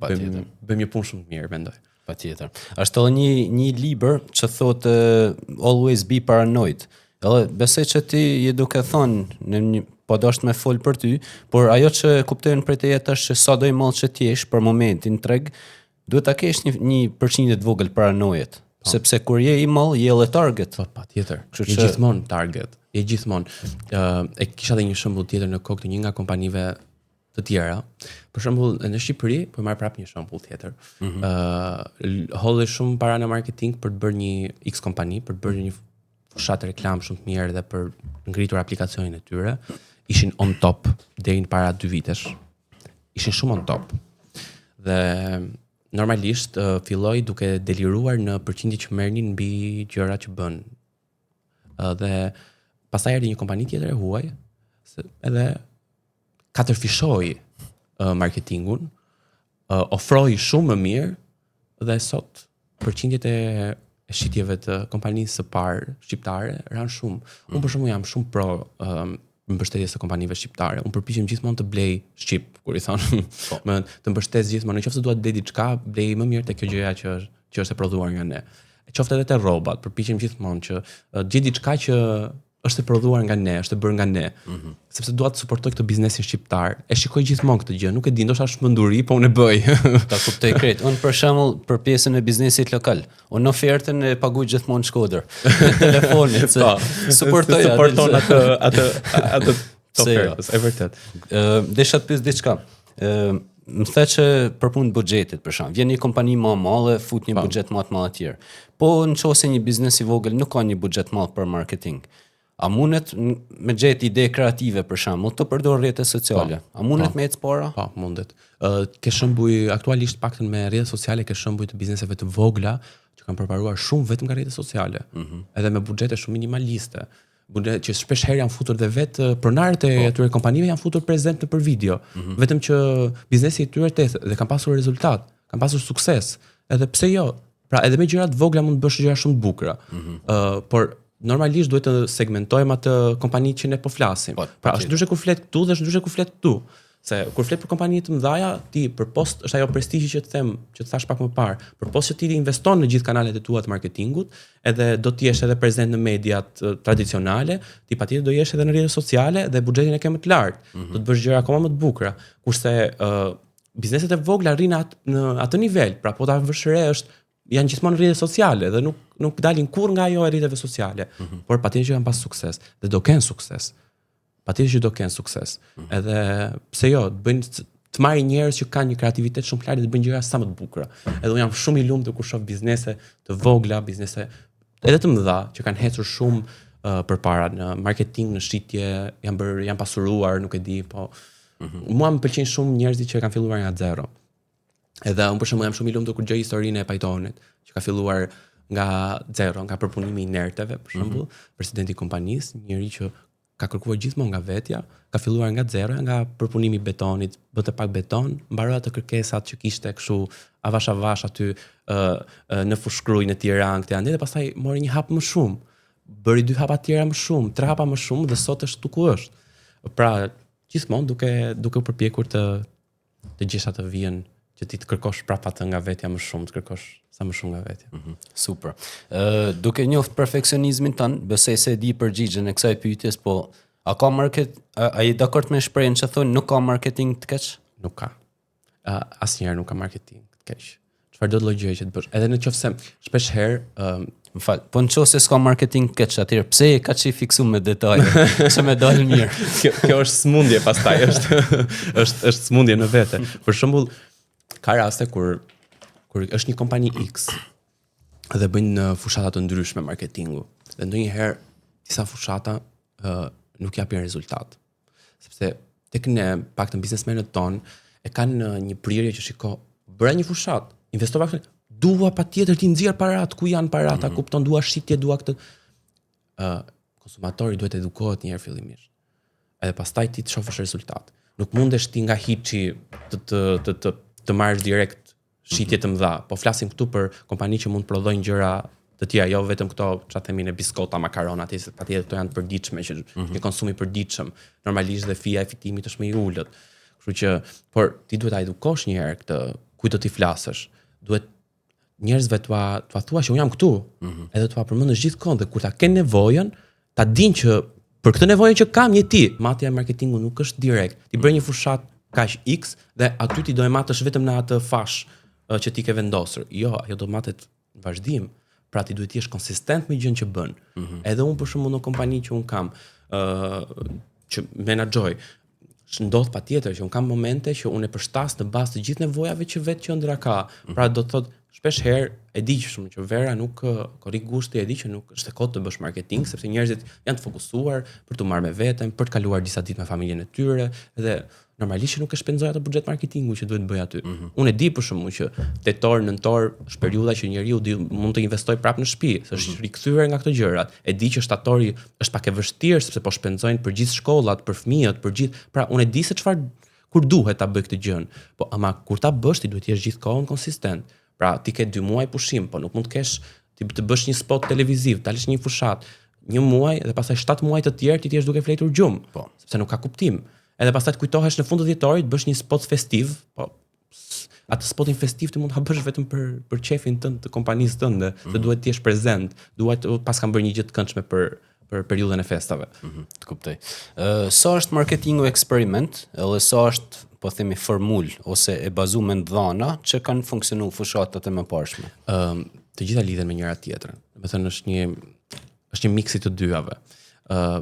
bëjmë bëjmë një punë shumë të mirë, mendoj. Patjetër. Është edhe një një libër që thotë uh, Always be paranoid. Edhe besoj që ti je duke thonë në një po dosht me fol për ty, por ajo që kuptojnë prej teje është që sa do i madh që ti jesh për momentin në treg, duhet ta kesh një një përqindje të vogël paranojet. Po. Sepse kur je i madh, je edhe target. Po, patjetër. Kështu që je gjithmonë target. Je gjithmonë. Ë uh, e kisha edhe një shembull tjetër në kokë të një nga kompanive të tjera. Për shembull, në Shqipëri, po marr prapë një shembull tjetër. Ëh, mm -hmm. uh, holli shumë para në marketing për të bërë një X kompani, për të bërë një fushatë reklamë shumë të mirë dhe për ngritur aplikacionin e tyre. Ishin on top deri në para dy vitesh. Ishin shumë on top. Dhe normalisht uh, filloi duke deliruar në përqindje që merrnin mbi gjërat që bën. Uh, dhe pastaj erdhi një kompani tjetër e huaj, se edhe katërfishoi uh, marketingun, uh, ofroi shumë më mirë dhe sot përqindjet e e shitjeve të kompanisë së parë shqiptare ranë shumë. Mm. Unë për shembull jam shumë pro um, mbështetjes së kompanive shqiptare. Unë përpiqem gjithmonë të blej shqip, kur i thonë, po. më të mbështes gjithmonë. Nëse dua të blej diçka, blej më mirë te kjo gjëja që është që është e prodhuar nga ne. Qoftë edhe te rrobat, përpiqem gjithmonë që uh, gjej diçka që është e prodhuar nga ne, është e bërë nga ne. Mm -hmm. Sepse dua të suportoj këtë biznesin shqiptar. E shikoj gjithmonë këtë gjë, nuk e di, ndoshta është çmenduri, po unë e bëj. Ta kuptoj krejt. Unë për shembull për pjesën e biznesit lokal, unë ofertën e paguaj gjithmonë në Shkodër. Telefonit, se po, suportoj suporton atë atë atë të jo. ofertës, e vërtet. Ë, desha të pyes diçka. Ë, më the që për punë të buxhetit, për shembull, vjen një kompani më e madhe, fut një po. buxhet më të madh etj. Po në qoftë se një biznes i vogël nuk ka një buxhet të madh për marketing, a mundet me gjet ide kreative për shembull, të përdor rrjete sociale? Po. A mundet po. me ecë para? Po, mundet. Ë uh, ke shembuj aktualisht paktën me rrjete sociale ke shembuj të bizneseve të vogla që kanë përparuar shumë vetëm nga rrjetet sociale. Mm -hmm. Edhe me buxhete shumë minimaliste. Buxhet që shpesh herë janë futur dhe vetë pronarët e po. atyre kompanive janë futur prezent nëpër video. Mm -hmm. Vetëm që biznesi i tyre të dhe kanë pasur rezultat, kanë pasur sukses. Edhe pse jo? Pra edhe me gjëra të vogla mund të bësh gjëra shumë të bukura. Ëh, mm -hmm. uh, por normalisht duhet të segmentojmë atë kompani që ne po flasim. Po, pra është ndryshe kur flet këtu dhe është ndryshe kur flet këtu. Se kur flet për kompani të mëdha, ti përpos është ajo prestigji që të them, që të thash pak më parë, përpos që ti investon në gjithë kanalet e tua të marketingut, edhe do të jesh edhe prezent në mediat tradicionale, ti patjetër do jesh edhe në rrjetet sociale dhe buxhetin e ke më të lartë. Mm -hmm. Do të bësh gjëra akoma më të bukura. Kurse uh, bizneset e vogla rrinë atë në atë nivel, pra po ta vësh re është janë gjithmonë në rrjetet sociale dhe nuk nuk dalin kurrë nga ajo e rrjeteve sociale. Mm -hmm. Por patjetër që kanë pas sukses dhe do kenë sukses. Patjetër që do kenë sukses. Mm -hmm. Edhe pse jo, të bëjnë të marrin njerëz që kanë një kreativitet shumë të lartë dhe të bëjnë gjëra sa më të bukura. Edhe unë jam shumë i lumtur kur shoh biznese të vogla, biznese edhe të mëdha që kanë ecur shumë uh, përpara në marketing, në shitje, janë bërë, janë pasuruar, nuk e di, po mm -hmm. mua më pëlqejnë shumë njerëzit që kanë filluar nga zero. Edhe unë për shembull jam shumë i lumtur kur dëgjoj historinë e Pajtonit, që ka filluar nga zero, nga përpunimi i inerteve, për shembull, mm -hmm. presidenti i kompanisë, njeri që ka kërkuar gjithmonë nga vetja, ka filluar nga zero, nga përpunimi i betonit, bënte pak beton, mbaroi ato kërkesat që kishte kështu avash avash aty ë uh, uh, në Fushë-Krujë në Tiranë këtej andej dhe pastaj mori një hap më shumë. Bëri dy hapa të tjera më shumë, tre hapa më shumë dhe sot është këtu ku është. Pra, gjithmonë duke duke u përpjekur të të gjesh atë vijën që ti të kërkosh prapë atë nga vetja më shumë, të kërkosh sa më shumë nga vetja. Mm -hmm. Super. Ë uh, duke njoft perfeksionizmin tënd, besoj se e di përgjigjen e kësaj pyetjes, po a ka market a, a je dakord me shprehjen që thonë nuk ka marketing të keq? Nuk ka. Uh, asnjëherë nuk ka marketing të keq. Çfarëdo lloj gjëje që të bësh, edhe në qoftë se shpesh herë um, Më fal, po në qoftë se s'ka marketing të keq atëherë, pse je kaq i fiksuar me detaje, që me dalë mirë? kjo, kjo është smundje pastaj, është është është smundje në vete. Për shembull, ka raste kur kur është një kompani X dhe bëjnë fushata të ndryshme marketingu. Dhe ndonjëherë disa fushata uh, nuk japin rezultat. Sepse tek ne, paktën biznesmenët tonë, e kanë një prirje që shiko, bëra një fushatë, investova këtë, dua patjetër t'i nxjerr parat, ku janë parat, mm -hmm. kupton, dua shitje, dua këtë. Ë uh, konsumatori duhet të edukohet një herë fillimisht. Edhe pastaj ti të shohësh rezultat. Nuk mundesh ti nga hiçi të të të të, të marrësh direkt shitje të mëdha. Po flasim këtu për kompani që mund të prodhojnë gjëra të tjera, jo vetëm këto çfarë themi ne biskota, makarona, aty se patjetër këto janë të përditshme që mm -hmm. një konsum i përditshëm. Normalisht dhe fija e fitimit është më i ulët. Kështu që, por ti duhet ta edukosh një herë këtë, kujt do t'i flasësh. Duhet njerëzve t'ua t'ua thuash që unë jam këtu. Mm -hmm. Edhe t'ua përmendësh gjithkohë dhe kur ta kenë nevojën, ta dinë që për këtë nevojën që kam je ti. Matja e marketingut nuk është direkt. Ti bëj një fushat kaq X dhe aty ti do e matësh vetëm në atë fash që ti ke vendosur. Jo, ajo do matet në vazhdim. Pra ti duhet të jesh konsistent me gjën që bën. Mm -hmm. Edhe unë për shembull në kompani që unë kam, ë uh, që menaxhoj, ndodh patjetër që unë kam momente që unë e përshtas në bazë të gjithë nevojave që vetë qendra ka. Mm -hmm. Pra do të thotë shpesh herë e di që shumë që vera nuk korrik gushti e di që nuk është e kotë të bësh marketing sepse njerëzit janë të fokusuar për t'u marrë me veten, për të kaluar disa ditë me familjen e tyre dhe normalisht që nuk e shpenzoj atë buxhet marketingu që duhet të bëj aty. Mm -hmm. Unë e di për shembull që tetor, nëntor është periudha që njeriu di, mund të investojë prapë në shtëpi, se është mm -hmm. rikthyer nga këto gjërat. E di që shtatori është pak e vështirë sepse po shpenzojnë për gjithë shkollat, për fëmijët, për gjithë. Pra unë e di se çfarë kur duhet ta bëj këtë gjën. Po ama kur ta bësh ti duhet të jesh gjithkohën konsistent. Pra ti ke dy muaj pushim, po nuk mund të kesh ti të bësh një spot televiziv, ta lësh një fushat një muaj dhe pastaj 7 muaj të tjerë ti të jesh duke fjetur gjumë. Po. Sepse nuk ka kuptim. Edhe pastaj të kujtohesh në fund të dhjetorit bësh një spot festiv, po atë spotin festiv ti mund ta bësh vetëm për për qefin tënd të kompanisë tënde, mm -hmm. se duhet të jesh prezent, duhet pas kam bërë një gjë të këndshme për për periudhën e festave. Mm -hmm, të kuptoj. Ë uh, sa është marketingu eksperiment, edhe sa është po themi formul ose e bazuar në dhana që kanë funksionuar fushatat e mëparshme. Ëm uh, të gjitha lidhen me njëra tjetrën. Do të thënë është një është një miks i të dyjave. Ë uh,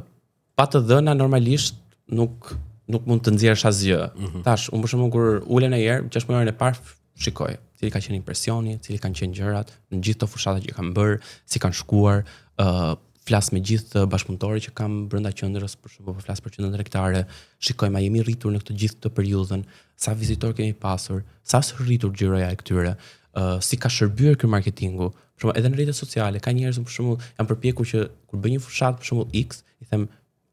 pa të dhëna normalisht nuk nuk mund të nxjerrësh asgjë. Mm -hmm. Tash, unë për shembull kur ulem në herë, 6 mujorin e parë shikoj, cili ka qenë impresioni, cili kanë qenë gjërat në gjithë këto fushata që kam bërë, si kanë shkuar, ë uh, flas me gjithë bashkëpunëtorët që kam brenda qendrës, për shembull, po flas për qendrën tregtare, shikojmë a jemi rritur në këtë gjithë këtë periudhën, sa vizitor kemi pasur, sa është rritur xhiroja e këtyre, uh, si ka shërbyer ky marketingu. Për shembull, edhe në rrjetet sociale ka njerëz për shembull jam përpjekur që kur bëj një fushatë për shembull X, i them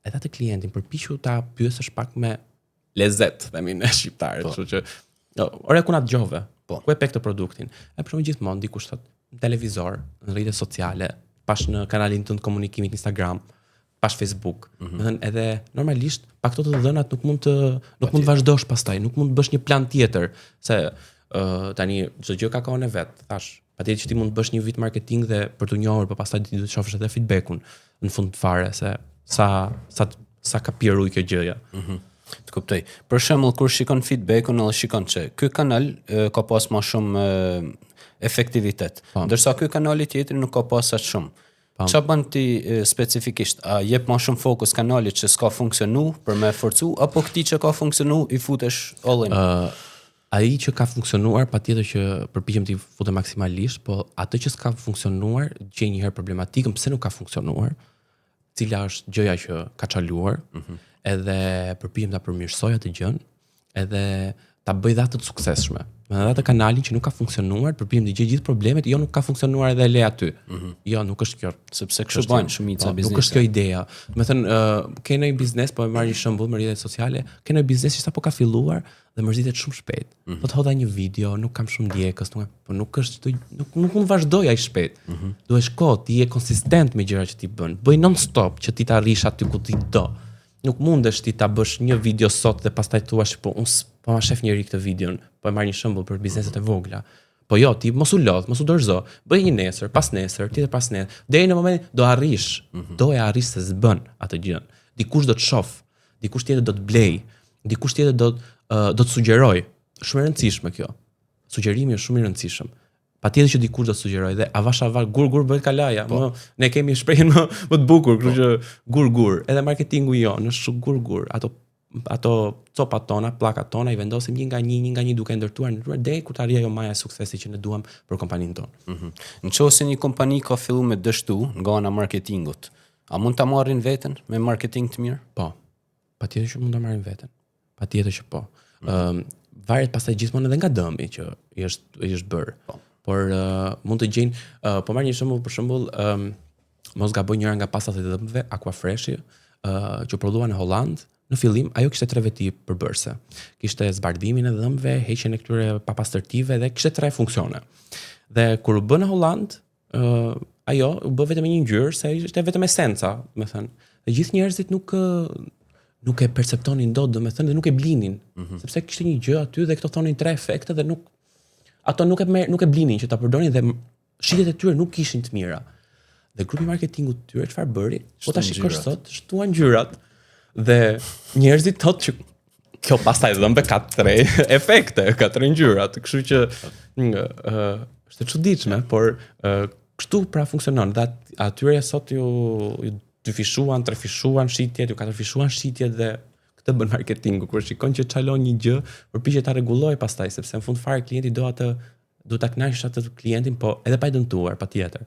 edhe atë klientin përpiqu ta pyesësh pak me lezet, themi ne shqiptarët, po. kështu që jo, ore ku na dëgjove? Po. Ku e pe këtë produktin? E për shembull gjithmonë dikush thot në televizor, në rrjetet sociale, pash në kanalin tënd të komunikimit Instagram, pash Facebook. Mm -hmm. Do thënë edhe normalisht pa këto të dhënat nuk mund të nuk mund të vazhdosh pastaj, nuk mund të bësh një plan tjetër, se uh, tani çdo gjë ka kohën e vet. Thash, patjetër që ti mund të bësh një vit marketing dhe për t'u njohur, po pastaj ti duhet të shohësh edhe feedbackun në fund fare se sa sa sa ka pirë ujë kjo gjëja. Mm -hmm. Të kuptoj. Për shembull, kur shikon feedbackun edhe shikon që ky kanal e, ka pas më shumë e, efektivitet, po. ndërsa ky kanali tjetër nuk ka pas aq shumë. Po. Qa bën ti e, specifikisht? A jep më shumë fokus kanalit që s'ka funksionu për me forcu apo këtij që ka funksionu i futesh all in? Ë ai që ka funksionuar patjetër që përpiqem t'i futem maksimalisht, po atë që s'ka funksionuar, gjej një herë problematikën pse nuk ka funksionuar, cila është gjëja që ka çaluar, mm -hmm. edhe përpiqem ta përmirësoj atë gjën, edhe ta bëj dhe atë të suksesshme. Me edhe atë kanalin që nuk ka funksionuar, përpiqem të gjej gjithë problemet, jo nuk ka funksionuar edhe e le aty. Mm -hmm. Jo, nuk është kjo. Sepse kështu bëjnë shumica po, bizneseve. Nuk është kjo ideja. Do të thënë, uh, ke një biznes, po e marr një shembull me rrjetet sociale, ke një biznes që sapo ka filluar dhe mërzitet shumë shpejt. Mm -hmm. Po të hodha një video, nuk kam shumë ndjekës, nuk, po nuk është nuk nuk mund vazhdoj aq shpejt. Mm -hmm. Duhesh kohë, ti je konsistent me gjërat që ti bën. Bëj non stop që ti të arrish aty ku ti do. Nuk mundesh ti ta bësh një video sot dhe pastaj thuash po unë po ma shef njeri këtë videon, po e marr një shembull për bizneset e vogla. Po jo, ti mos u lodh, mos u dorëzo. Bëj një nesër, pas nesër, tjetër pas nesër. Deri në momentin do arrish, mm -hmm. do e arrish se s'bën atë gjën. Dikush do të shoh, dikush tjetër do të blej, dikush tjetër do uh, do të sugjeroj. Shumë e rëndësishme kjo. Sugjerimi është shumë i rëndësishëm. Patjetër që dikush do të sugjerojë dhe avash avash gur gur bëhet kalaja. Po. Më ne kemi shprehjen më më të bukur, kështu po. që gur gur. Edhe marketingu jonë është gur gur. Ato ato copat tona, pllakat tona i vendosim një nga një, një nga një duke ndërtuar, ndërtuar deri kur të arrijë ajo maja e suksesit që ne duam për kompaninë tonë. Mm -hmm. Në qoftë se një kompani ka fillu me dështu nga ana marketingut, a mund ta marrin veten me marketing të mirë? Po. Patjetër që mund ta marrin veten. Patjetër që po. Ëm mm -hmm. varet pastaj gjithmonë edhe nga dëmi që i është i është bërë. Po. Por uh, mund të gjejnë, uh, po marr një shembull për shembull, ëm um, mos gaboj njëra nga pastat e dhëmbëve, Aquafresh, uh, që u prodhua në Holland Në fillim ajo kishte tre veti përbërëse. Kishte zbardhimin e dhëmbëve, heqjen e këtyre papastërtive dhe kishte tre funksione. Dhe kur u bë në Holland, ë uh, ajo u bë vetëm me një ngjyrë se ishte vetëm esenca, domethënë. Dhe gjithë njerëzit nuk nuk e perceptonin dot, domethënë, dhe nuk e blinin, mm -hmm. sepse kishte një gjë aty dhe këto thonin tre efekte dhe nuk ato nuk e mer, nuk e blinin që ta përdornin dhe shitjet e tyre nuk ishin të mira. Dhe grupi i marketingut të tyre çfarë bëri? Po ta shikosh sot, shtuan ngjyrat. Dhe njerëzit thotë që kjo pasta e dhëmbëve ka tre efekte, ka tre ngjyrat, kështu që ë uh, është e çuditshme, por uh, kështu pra funksionon. Dhe atyre sot ju, ju dyfishuan, trefishuan shitjet, ju katërfishuan shitjet dhe këtë bën marketingu kur shikon që çalon një gjë, përpiqet ta rregullojë pastaj sepse në fund fare klienti do atë do ta kënaqësh atë klientin, po edhe pa e dëmtuar, patjetër.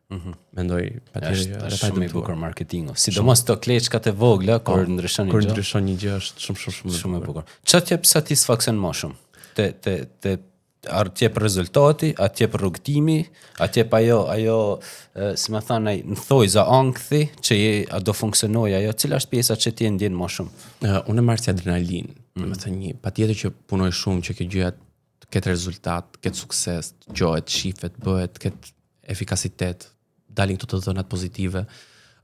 Mm -hmm. Mendoj patjetër është, edhe pa e dëmtuar. Shumë i bukur marketingu. Sidomos këto kleçkat e vogla kur po, ndryshon një gjë. Kur ndryshon një gjë është shumë shumë shumë shumë e bukur. Çfarë të jep satisfaksion më shumë? Te te te a të jep rezultati, a të jep rrugëtimi, a të jep ajo ajo si më thanë ai, në thojza ankthi që je a do funksionojë ajo, cila është pjesa që ti e ndjen më shumë? Uh, unë e marr si adrenalinë, mm. domethënë një, patjetër që punoj shumë që kjo gjëja të ketë rezultat, të ketë sukses, të dëgjohet, shifet, bëhet, të ketë efikasitet, dalin këto të dhënat pozitive.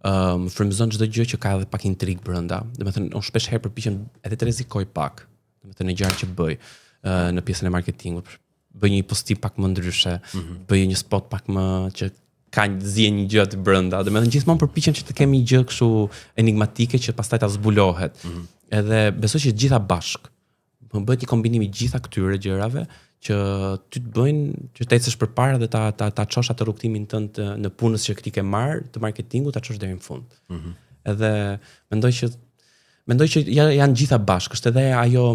Ëm um, frymëzon çdo gjë që ka edhe pak intrigë brenda. Domethënë unë shpesh herë përpiqem edhe të rrezikoj pak, domethënë në gjërat që bëj uh, në pjesën e marketingut, bëj një postim pak më ndryshe, mm -hmm. bëj një spot pak më që ka një zien një gjë aty brenda. Domethënë gjithmonë përpiqem që të kemi një gjë kështu enigmatike që pastaj ta zbulohet. Mm -hmm. Edhe besoj që të gjitha bashkë Më bëhet një kombinim i gjitha këtyre gjërave që ty të bëjnë që të ecësh përpara dhe ta ta ta çosh atë rrugëtimin tënd të, në punës që ti ke marr të marketingut ta çosh deri në fund. Mm -hmm. Edhe mendoj që mendoj që janë gjitha bashkë, është edhe ajo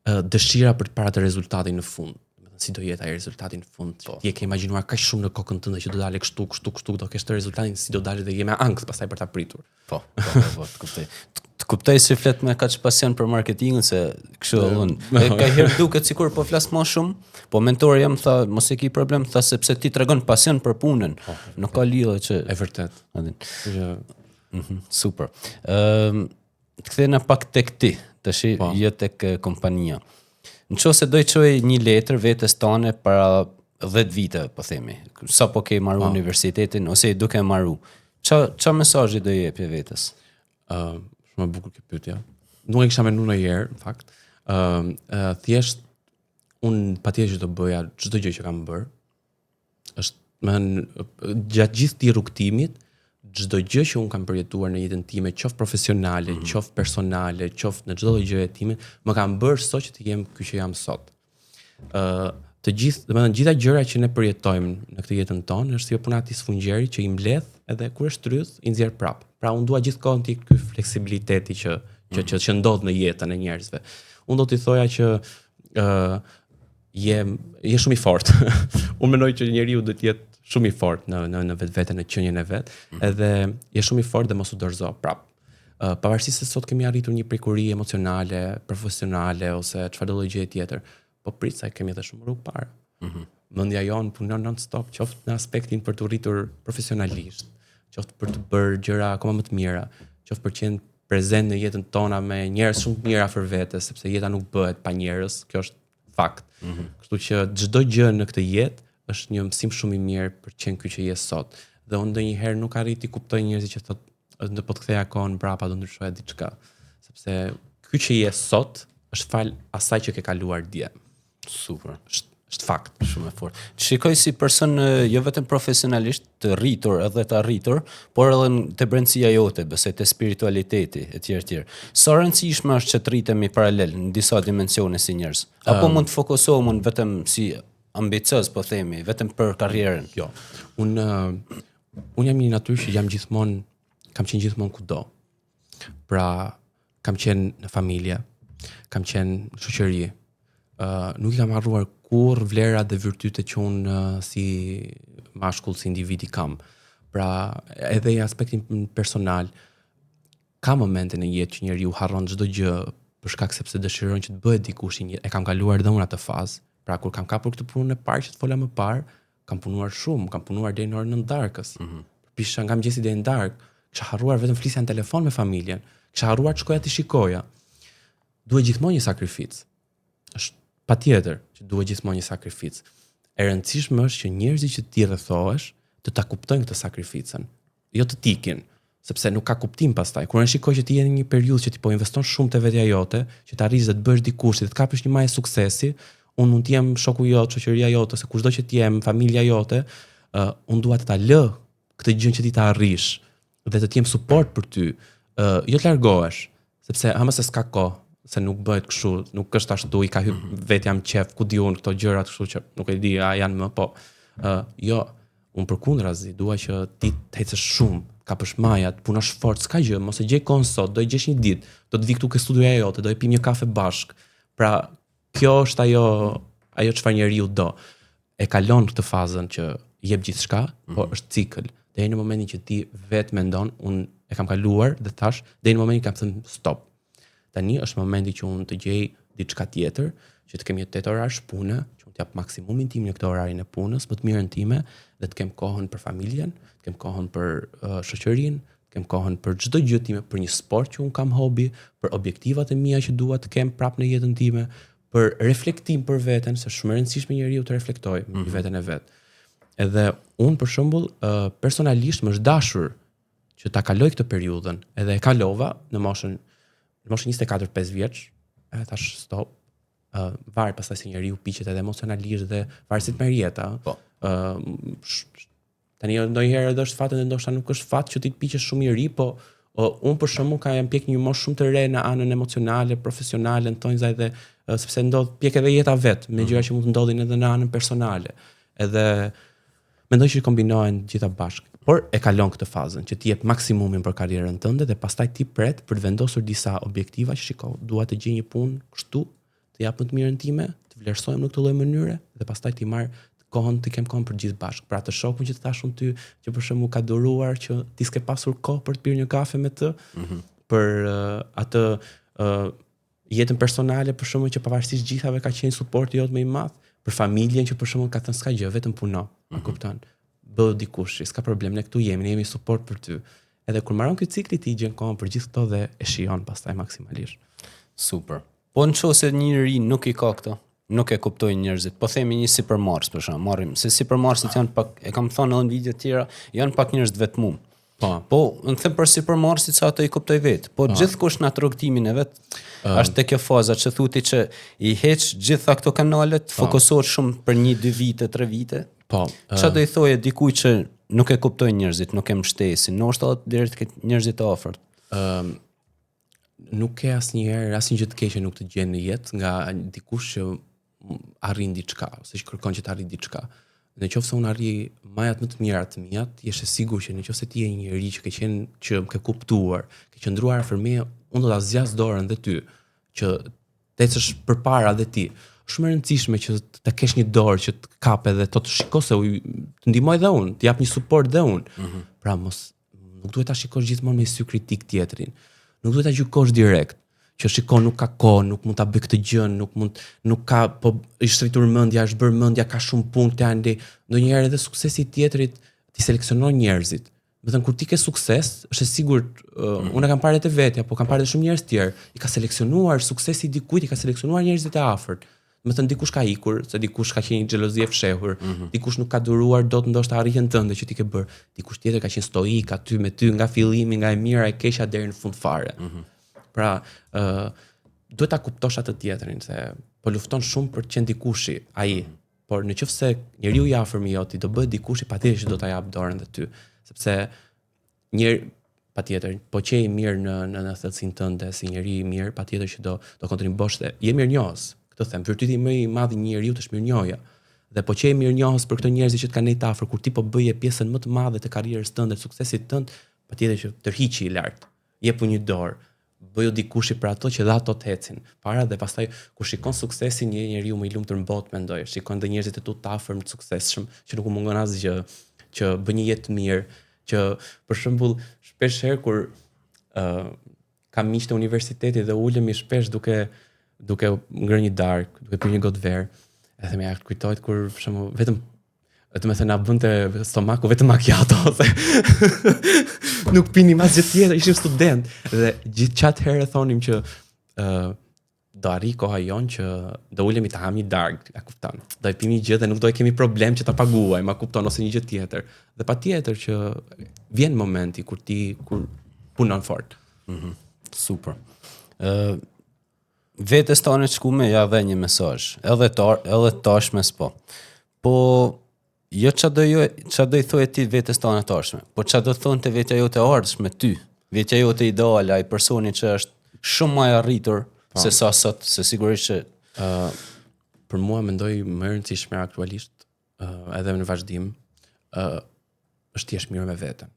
dëshira për të parë atë rezultatin në fund. Domethënë si do jetë ai rezultati në fund. Po. Ti e ke imagjinuar kaq shumë në kokën tënde që do dalë kështu, kështu, kështu, do kesh të rezultatin si do dalë dhe je me ankth pastaj për ta pritur. Po, po, po, po, të kuptoj. Të kuptoj si flet me kaq pasion për marketingun se kështu edhe unë. E ka herë duket sikur po flas më shumë, po mentori jem tha mos e ki problem, tha sepse ti tregon pasion për punën. Po, Nuk ka lidhje që E vërtet. A din. Që mm -hmm, super. Ëm um, të kthehena pak tek ti, tash po. jo tek kompania. Në qoftë se do i çoje një letër vetes tane para 10 vite, po themi, sa po ke maru po. universitetin, ose je duke maru, ça, ça mesazhi do i jepje vetes? Uh, shumë e bukur kjo pyetja. Nuk e kisha menduar ndonjëherë, në fakt. Ë, uh, uh, thjesht unë patjetër që do bëja çdo gjë që kam bërë. Është, domethënë, gjatë gjithë këtij rrugëtimit, çdo gjë që unë kam përjetuar në jetën time, qoftë profesionale, mm -hmm. qoftë personale, qoftë në çdo lloj gjëje time, më kanë bërë sot që të jem ky që jam sot. Ë uh, të gjithë, domethënë gjitha gjërat që ne përjetojmë në këtë jetën tonë është si puna e atij sfungjerit që i mbledh edhe kur e shtrydh i nxjerr prap. Pra unë dua gjithkohën të ky fleksibiliteti që që mm -hmm. që, që ndodh në jetën e njerëzve. Unë do t'i thoja që ë uh, je je shumë i fortë. Unë mendoj që njeriu duhet të jetë shumë i fortë në në në vetvete, në qenien e vet, mm -hmm. edhe je shumë i fortë dhe mos u dorëzo prap. Uh, pavarësisht se sot kemi arritur një prekuri emocionale, profesionale ose çfarëdo lloj gjëje tjetër, po prit sa kemi edhe shumë rrugë para. Mm -hmm. Mendja jonë punon non stop, qoftë në aspektin për t'u rritur profesionalisht, qoftë për të bërë gjëra akoma më të mira, qoftë për të qenë prezent në jetën tona me njerëz shumë të mirë afër vetes, sepse jeta nuk bëhet pa njerëz, kjo është fakt. Mm -hmm. Kështu që çdo gjë në këtë jetë është një mësim shumë i mirë për të qenë ky që je sot. Dhe unë ndonjëherë nuk arrij t'i kuptoj njerëzit që thotë në po të ktheja kohën mbrapa do ndryshoja diçka, sepse ky që je sot është fal asaj që ke kaluar dje. Super. Është është fakt. Shumë e fortë. Të shikoj si person jo vetëm profesionalisht të rritur edhe të arritur, por edhe te brendësia jote, besoj te spiritualiteti etj etj. Sa rëndësishme është që të rritemi paralel në disa dimensione si njerëz? Apo um, mund të fokusohem unë vetëm si ambicioz, po themi, vetëm për karrierën? Jo. Unë unë jam një natyrë që jam gjithmonë kam qenë gjithmonë kudo. Pra, kam qenë në familje, kam qenë në shoqëri. Ë uh, nuk i kam harruar kurrë vlerat dhe virtytet që unë uh, si mashkull, si individ i kam. Pra, edhe i aspektin personal, ka momente në jetë që njeriu harron çdo gjë për shkak sepse dëshiron që të bëhet dikush i një, e kam kaluar edhe unë atë fazë. Pra kur kam kapur këtë punën e parë që të fola më parë, kam punuar shumë, kam punuar deri në orën 9 darkës. Mm -hmm. Pisha nga mëngjesi deri në darkë. Kisha harruar vetëm flisja në telefon me familjen. Kisha harruar të shkoja t'i shikoja. Duhet gjithmonë një sakrificë. Është patjetër që duhet gjithmonë një sakrificë. E rëndësishme është që njerëzit që ti rrethohesh të ta kuptojnë këtë sakrificën, jo të t'ikin, sepse nuk ka kuptim pastaj. Kur unë shikoj që ti je në një periudhë që ti po investon shumë te vetja jote, që të arrish dhe të bësh dikush, dhe të kapësh një majë suksesi, unë mund të jem shoku jot, shoqëria jote, ose kushdo që të jem, familja jote, uh, unë dua të ta lë këtë gjë që ti ta arrish dhe të të jem suport për ty, uh, jo të largohesh, sepse ama se s'ka kohë, se nuk bëhet kështu, nuk është ashtu, i ka hyp mm -hmm. vetja në qef, ku di unë këto gjërat kështu që nuk e di a janë më, po uh, jo, unë përkundrazi dua që ti të ecësh shumë, kapësh majat, punosh fort, s'ka gjë, mos e gjej kohën sot, do e gjesh një ditë, do të vi këtu ke studioja jote, do e pim një kafe bashk. Pra, kjo është ajo ajo çfarë njeriu do. E kalon këtë fazën që jep gjithçka, mm -hmm. po mhm. është cikël. Deri në momentin që ti vetë mendon, unë e kam kaluar dhe thash, deri në momentin që kam thënë stop. Tani është momenti që unë të gjej diçka tjetër, që të kem një 8 orarësh pune, që unë të jap maksimumin tim në këtë orarin e punës, më të mirën time dhe të kem kohën për familjen, të kem kohën për uh, shoqërinë, të kem kohën për çdo gjë time, për një sport që unë kam hobi, për objektivat e mia që dua të kem prapë në jetën time, për reflektim për veten, se shumë e rëndësishme njeriu të reflektojë mbi mm -hmm. veten e vet. Edhe unë për shembull, uh, personalisht më është dashur që ta kaloj këtë periudhën, edhe e kalova në moshën në moshën 24-5 vjeç, edhe thash stop. Ë uh, varet pastaj se njeriu piqet edhe emocionalisht dhe varet si të merr jeta. Po. Ë uh, tani jo, ndonjëherë edhe është fat edhe ndoshta nuk është fat që ti të piqesh shumë i ri, po uh, unë për shembull ka jam pjek një moshë shumë të re në anën emocionale, profesionale, në thonjza edhe uh, sepse ndodh pjek edhe jeta vet me mm. gjëra që mund të ndodhin edhe në anën personale. Edhe Mendoj që kombinohen të gjitha bashkë, por e kalon këtë fazën që ti jep maksimumin për karrierën tënde dhe pastaj ti pret për të vendosur disa objektiva që shiko, dua të gjej një punë kështu, të jap më të mirën time, të vlerësohem në këtë lloj mënyre dhe pastaj ti marr kohën të kem kohën për gjithë bashkë. Pra të shokun që të thash unë ty, që për shembull ka duruar që ti s'ke pasur kohë për të pirë një kafe me të, mm -hmm. për uh, atë uh, jetën personale për shembull që pavarësisht gjithave ka qenë suporti jot më i madh, për familjen që për shembull ka thënë s'ka gjë, vetëm puno, mm -hmm. a kupton? Bëhu dikush, s'ka problem, ne këtu jemi, ne jemi suport për ty. Edhe kur mbaron ky cikli ti gjen kohën për gjithë këto dhe e shijon pastaj maksimalisht. Super. Po në qoftë se një njeri nuk i ka këto, nuk e kuptojnë njerëzit. Po themi një sipërmarrës për shembull, marrim se sipërmarrësit janë pak, e kam thënë edhe në video të tjera, janë pak njerëz të vetmuar. Po. Po, unë them për sipërmarrësit sa ato i kuptoj vetë. Po, po. gjithkush në atë rrugëtimin e vet, um, është te kjo faza që thu ti që i heq gjitha këto kanalet, po. fokusohet shumë për një, dy vite, tre vite. Po. Çfarë uh, do i thoje dikujt që nuk e kuptojnë njerëzit, nuk e mbështesin, ndoshta edhe deri te njerëzit e afërt. Ëm um, nuk ke asnjëherë asnjë gjë të keqe nuk të gjen në jetë nga dikush që arrin diçka ose që kërkon që të arrijë diçka. Në qoftë se unë arrij majat më të mira të mia, ti je e sigurt që në qoftë se ti je një njeri që ke qenë që më ke kuptuar, ke qëndruar afër meje, unë do ta zgjas dorën dhe ty që të ecësh përpara dhe ti. Është shumë e rëndësishme që të kesh një dorë që të kapë edhe të të shiko se u, të ndihmoj dhe unë, të jap një suport dhe unë. Mm -hmm. Pra mos nuk duhet ta shikosh gjithmonë me sy kritik tjetrin. Nuk duhet ta gjykosh direkt që shiko nuk ka kohë, nuk mund ta bëj këtë gjë, nuk mund, nuk ka, po i është rritur mendja, është bërë mendja, ka shumë punë këtej andej. Ndonjëherë edhe suksesi i tjetrit ti seleksionon njerëzit. Do të thënë kur ti ke sukses, është e sigurt, uh, mm. unë e kam parë te vetja, po kam parë edhe shumë njerëz të tjerë, i ka seleksionuar suksesi i dikujt, i ka seleksionuar njerëzit e afërt. Do të thënë dikush ka ikur, se dikush ka qenë një xhelozi e fshehur, mm -hmm. dikush nuk ka duruar dot ndoshta arritjen tënde që ti ke bërë, dikush tjetër ka qenë stoik aty me ty nga fillimi, nga e mira e keqja deri në fund fare. Mm -hmm. Pra, ë uh, duhet ta kuptosh atë tjetrin se po lufton shumë për të qenë dikushi, ai. Mm -hmm. Por në qoftë se njeriu i afërm i joti do bëhet dikushi, patjetër që do ta jap dorën dhe ty, sepse Një patjetër, po qe i mirë në në në thellësinë tënde si njeri i mirë, patjetër që do do kontribuosh dhe je mirënjohës. Këtë them, virtyti më i madh i një njeriu është mirënjohja. Dhe po qe mirënjohës për këto njerëz që të kanë nejt afër, kur ti po bëje pjesën më të madhe të karrierës tënde, të suksesit tënd, patjetër që tërhiqi lart. Jepu një dorë, bëju dikushi për ato që dhe ato të ecin para dhe pastaj kur shikon suksesin je njeriu më i lumtur në botë mendoj, shikon dhe njerëzit e tu të afërm të suksesshëm që nuk u mungon asgjë, që bën një jetë të mirë, që për shembull shpesh herë kur ë uh, kam miqtë e universitetit dhe ulemi shpesh duke duke ngrënë një darkë, duke pirë një gotë verë, e themi ja kujtohet kur për shembull vetëm Do të thënë na bënte stomaku vetëm macchiato ose nuk pinim asgjë tjetër, ishim student dhe gjithë qat herë thonim që ë uh, Do arri koha jonë që do ulemi të hamë një darkë, a kupton? Do e pimi gjë dhe nuk do e kemi problem që ta paguajmë, a kupton, ose një gjë tjetër. Dhe patjetër që vjen momenti kur ti kur punon fort. Mm -hmm. Super. Ë uh, vetes tane të shkume ja dhe një mesazh, edhe tar, edhe tashmes po. Po jo ça do jo ça do i thoje ti vetes tane të ardhshme, po ça do thonte vetja jote e ardhshme ty, vetja jote ideale, ai personi që është shumë më i arritur po. se sa sot, se sigurisht që ë uh, për mua mendoj më e rëndësishme aktualisht uh, edhe në vazhdim ë uh, është të jesh mirë me veten.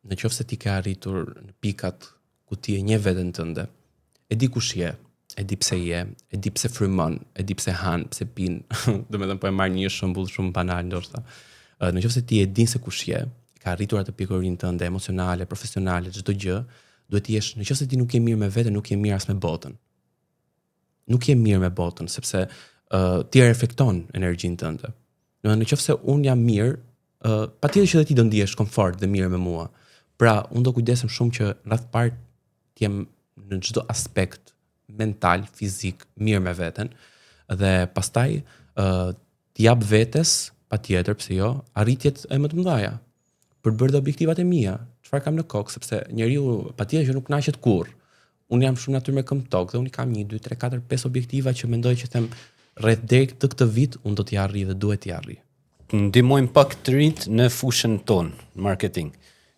Në qoftë se ti ke arritur në pikat ku ti e njeh veten tënde, e di kush je, e di pse je, e di pse frymon, e di pse han, pse pin, domethënë po e marr një shembull shumë banal ndoshta. Në qoftë se ti e din se kush je, ke arritur atë pjekurinë tënde emocionale, profesionale, çdo gjë, duhet të jesh, në qoftë se ti nuk je mirë me veten, nuk je mirë as me botën. Nuk je mirë me botën, sepse uh, ti e reflekton energjinë tënde. Në në qoftë se unë jam mirë, uh, patjetër që dhe ti do ndihesh komfort dhe mirë me mua. Pra, unë do kujdesem shumë që në radhë parë të jem në çdo aspekt mental, fizik, mirë me veten dhe pastaj uh, t'i jap vetes, patjetër, pse jo, arritjet e më të mëdha për të bërë dhe objektivat e mia, çfarë kam në kokë, sepse njeriu patjetër që nuk kënaqet kurrë. Unë jam shumë natyrë me këmbë tokë dhe unë i kam 1 2 3 4 5 objektiva që mendoj që them rreth deri këtë këtë vit unë do t'i arrij dhe duhet t'i arrij. Të ndihmojmë pak të rinjtë në fushën tonë, në marketing.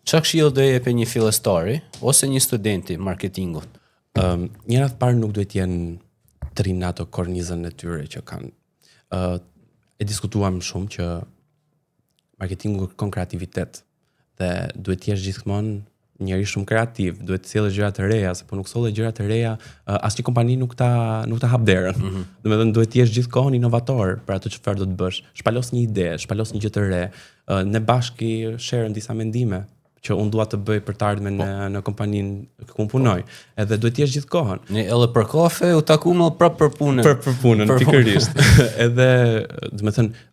Ça këshillë do jepe një fillestari ose një studenti marketingut? Ëm, um, në radhë parë nuk duhet të jenë të rrinë në ato kornizën e tyre që kanë. Ë uh, e diskutuam shumë që marketingu kërkon kreativitet dhe duhet të jesh gjithmonë njeri shumë kreativ, duhet të sjellësh gjëra të reja, se po nuk solle gjëra të reja, uh, asnjë kompani nuk ta nuk ta hap derën. Mm -hmm. Domethënë duhet të jesh gjithkohën inovator për atë çfarë do të bësh. Shpalos një ide, shpalos një gjë të re. Uh, ne bashkë share-ëm disa mendime që unë dua të bëj për të ardhmen po. në në kompaninë ku unë punoj. Po. Edhe duhet të jesh gjithkohën. Ne edhe për kafe u takuam edhe prapë për punën. Për për punën, për pikërisht. edhe, domethënë,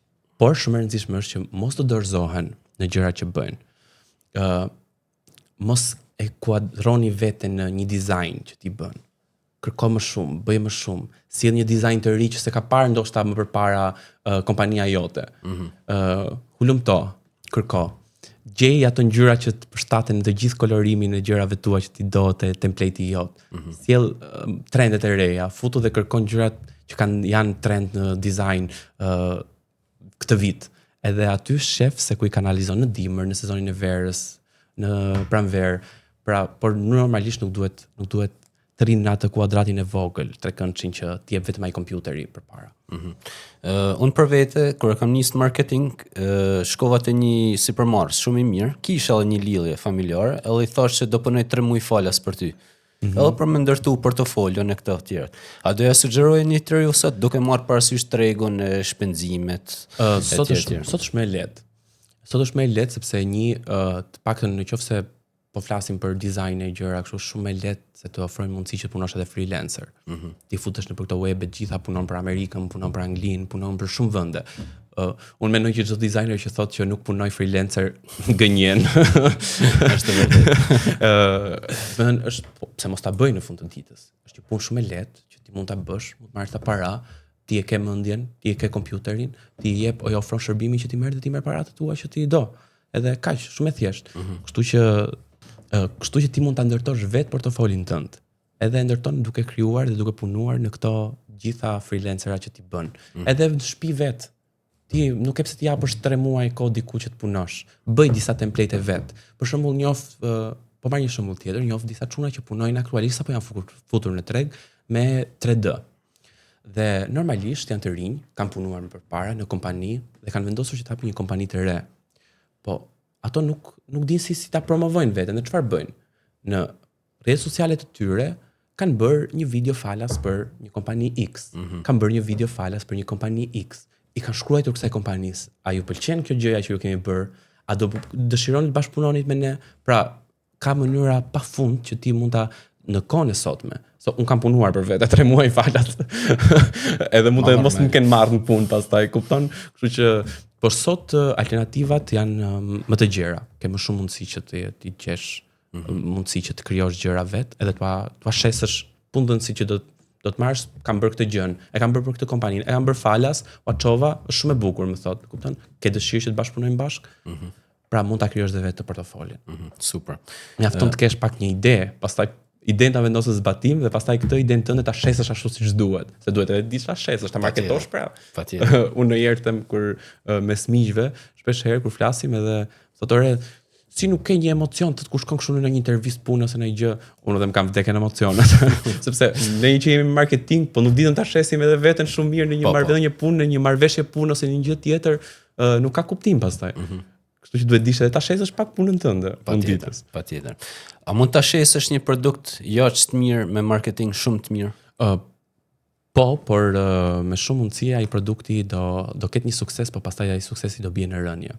por shumë e rëndësishme është që mos të dorëzohen në gjërat që bëjnë. Ë uh, mos e kuadroni veten në një dizajn që ti bën. Kërko më shumë, bëj më shumë, sill një dizajn të ri që s'e ka parë ndoshta më përpara uh, kompania jote. Ëh, mm -hmm. uh, hulumto, kërko. Gjej ato ngjyra që të përshtaten në të gjithë kolorimin e gjërave tua që ti do te template-i jot. Mm -hmm. Sjell uh, trendet e reja, futu dhe kërko ngjyrat që kanë janë trend në dizajn ë uh, këtë vit. Edhe aty shef se ku i kanalizon në dimër, në sezonin e verës, në pranverë. Pra, por normalisht nuk duhet nuk duhet të rrinë në atë kuadratin e vogël, trekëndëshin që të jep vetëm ai kompjuteri përpara. Mm -hmm. uh, unë për vete, kur e kam nisë marketing, uh, shkova te një sipërmarrës shumë i mirë, kisha edhe një lidhje familjare, edhe i thashë që do punoj 3 muaj falas për ty. Mm -hmm. Edhe për me ndërtu portofolion e këto të tjerat. A do ja sugjeroje një të riu sot duke marrë parasysh tregun e shpenzimet? Uh, sot është sot është më e lehtë. Sot është më e lehtë sepse një uh, të paktën në qoftë se po flasim për dizajn e gjëra kështu shumë më lehtë se të ofrojnë mundësi që të punosh edhe freelancer. Mm -hmm. Ti futesh nëpër këto web të gjitha punon për Amerikën, punon për Anglinë, punon për shumë vende. Uh, unë mendoj që çdo designer që thotë që nuk punoj freelancer gënjen. është e vërtetë. Ë, uh, është po, pse mos ta bëj në fund të ditës. Është një punë shumë e lehtë që ti mund ta bësh, mund të marrësh ta para, ti e ke mendjen, ti e ke kompjuterin, ti i jep o i ofron shërbimin që ti merr dhe ti merr paratë tua që ti i do. Edhe kaq, shumë e thjeshtë. Mm -hmm. Kështu që uh, kështu që ti mund ta ndërtosh vetë portofolin tënd. Edhe e ndërton duke krijuar dhe duke punuar në këto gjitha freelancera që ti bën. Mm. Edhe në shtëpi vet. Ti nuk ke pse të japësh 3 muaj kohë diku që të punosh. Bëj disa template vet. Për shembull, njoh po marr një shembull tjetër, njoh disa çuna që punojnë aktualisht sapo janë futur në treg me 3D. Dhe normalisht janë të rinj, kanë punuar më përpara në kompani dhe kanë vendosur që të hapin një kompani të re. Po ato nuk nuk dinë si si ta promovojnë veten dhe çfarë bëjnë. Në rrjetet sociale të tyre kanë bërë një video falas për një kompani X, mm -hmm. kanë bërë një video falas për një kompani X. I kanë shkruar kësaj kompanisë, a ju pëlqen kjo gjëja që ju kemi bërë? A do dëshironi të bashkëpunonit me ne? Pra, ka mënyra pafund që ti mund ta në kohën e sotme. So un kam punuar për vete 3 muaj falas. Edhe mund të mos më kenë marrë në punë pastaj, kupton? Kështu që por sot alternativat janë më të gjera. Ke më shumë mundësi që të të gjesh mm -hmm. mundësi që të krijosh gjëra vet, edhe t'ua t'ua shesësh punëdhënësit që do Do të marrësh, kam bërë këtë gjën, e kam bërë për këtë kompaninë, e kam bërë falas, ua çova, është shumë e bukur, më thot, kupton? Ke dëshirë që të bashkëpunojmë bashk? Pra mund ta krijosh dhe vetë portofolin. Super. Mjafton të kesh pak një ide, pastaj idenë ta vendosësh zbatim dhe pastaj këtë idenë tënde ta shesësh ashtu siç duhet, se duhet edhe diç ta shesësh, ta marketosh pra. Patjetër. Unë ndonjëherë them kur mes miqve, shpesh herë kur flasim edhe thotë ore, si nuk ke një emocion të të kur shkon kështu në një intervistë punë ose në një gjë, unë edhe më kam vdekën emocionet, sepse ne që jemi në marketing, po nuk ditëm ta shesim edhe veten shumë mirë në një Po, po. marrëdhënie punë, në një marrëveshje punë ose në një gjë tjetër, nuk ka kuptim pastaj. Kështu që duhet dish edhe ta shesësh pak punën tënde, fund Patjetër, ditës. patjetër. A mund ta shesësh një produkt jo aq të mirë me marketing shumë të mirë? Po, por me shumë mundësi ai produkti do do ketë një sukses, po pastaj ai suksesi do bie në rënje.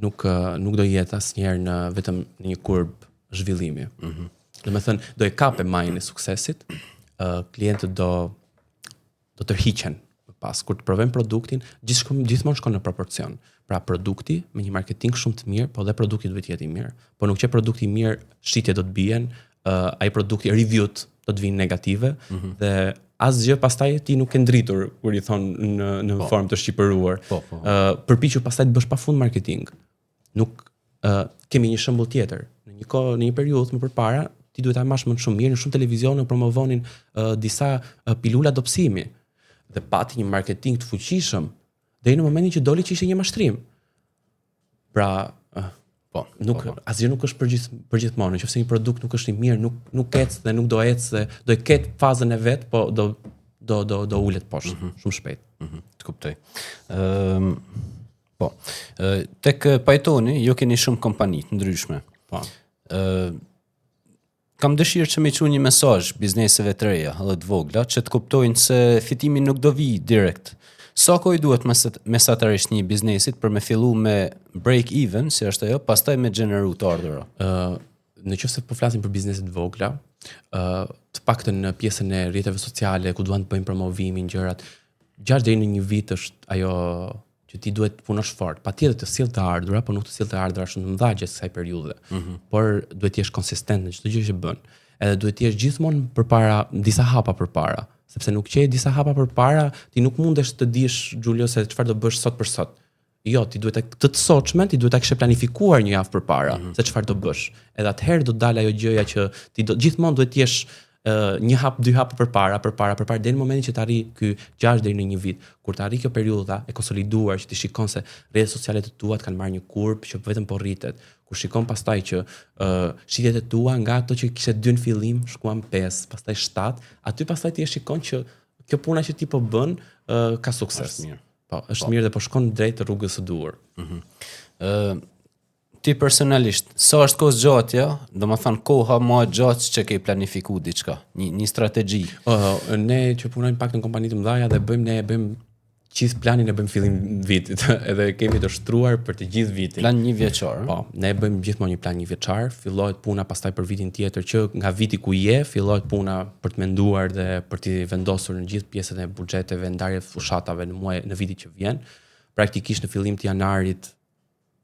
Nuk nuk do jetë asnjëherë në vetëm në një kurbë zhvillimi. Mm -hmm. Do me thënë, do e kape majën e suksesit, klientët do do tërhiqen më pas kur të provojnë produktin, gjithë gjithmonë shkon në proporcion. Pra produkti me një marketing shumë të mirë, po dhe produkti duhet të jetë i mirë. Po nuk qe produkti i mirë, shitjet do të bien, ai produkti review-t do të vinë negative dhe asgjë pastaj ti nuk ke ndritur kur i thon në në formë të shqipëruar. Po, po. Përpiqu pastaj të bësh pafund marketing. Nuk kemi një shembull tjetër. Në një kohë, në një periudhë më përpara, ti duhet ta marrësh më shumë mirë, në shumë televizione promovonin disa pilula dobësimi dhe pati një marketing të fuqishëm deri në momentin që doli që ishte një mashtrim. Pra, Po. nuk po, po. asgjë nuk është për gjithë për gjithmonë. Nëse një produkt nuk është i mirë, nuk nuk ec dhe nuk do ecë dhe do e ketë fazën e vet, po do do do do ulet poshtë shumë shpejt. Të kuptoj. Po. Tek Pajtoni ju keni shumë kompani të ndryshme. Po. Kam dëshirë që me çu një mesazh bizneseve të reja dhe të vogla që të kuptojnë se fitimi nuk do vi direkt. Sa kohë i duhet mesatarisht një biznesit për me fillu me break even, si është ajo, pastaj me gjeneru të ardhura? Në qoftë se po flasim për biznese të vogla, të paktën në pjesën e rrjeteve sociale ku duan të bëjnë promovimin, gjërat, 6 deri në një vit është ajo që ti duhet të punosh fort. Patjetër të sjell të ardhura, po nuk të sjell të ardhura shumë të mëdha gjatë kësaj periudhe. Por duhet të jesh konsistent në çdo gjë që bën. Edhe duhet të jesh gjithmonë përpara, disa hapa përpara, sepse nuk qe disa hapa përpara, ti nuk mundesh të dish Giulio se çfarë do bësh sot për sot. Jo, ti duhet të këtë të sotshme, ti duhet ta kishe planifikuar një javë përpara se çfarë do bësh. Edhe atëherë do dalë ajo gjëja që ti do gjithmonë duhet të jesh një hap, dy hap përpara, përpara, përpara deri në momentin që të arri ky 6 deri në një vit. Kur të arri kjo periudha e konsoliduar që ti shikon se rrjetet sociale të tua të kanë marrë një kurbë që vetëm po rritet. Kur shikon pastaj që shitjet e tua nga ato që kishe 2 në fillim shkuan 5, pastaj 7, aty pastaj ti e shikon që kjo puna që ti po bën ka sukses. Është mirë. Po, është mirë dhe po shkon drejt rrugës së duhur. Ti personalisht, sa është kohë zgjatja, do më thënë koha më e gjatë që ke planifiku diçka, një strategji. Ne që punojmë pak në kompani të mëdha dhe bëjmë ne bëjmë gjithë planin e bëjmë fillim vitit, edhe kemi të shtruar për të gjithë vitin. Plan një vjeçar. Po, ne bëjmë gjithmonë një plan një vjeçar, fillohet puna pastaj për vitin tjetër që nga viti ku je, fillohet puna për të menduar dhe për t'i vendosur në gjithë pjesët e buxheteve, ndarje fushatave në muaj në vitin që vjen. Praktikisht në fillim të janarit,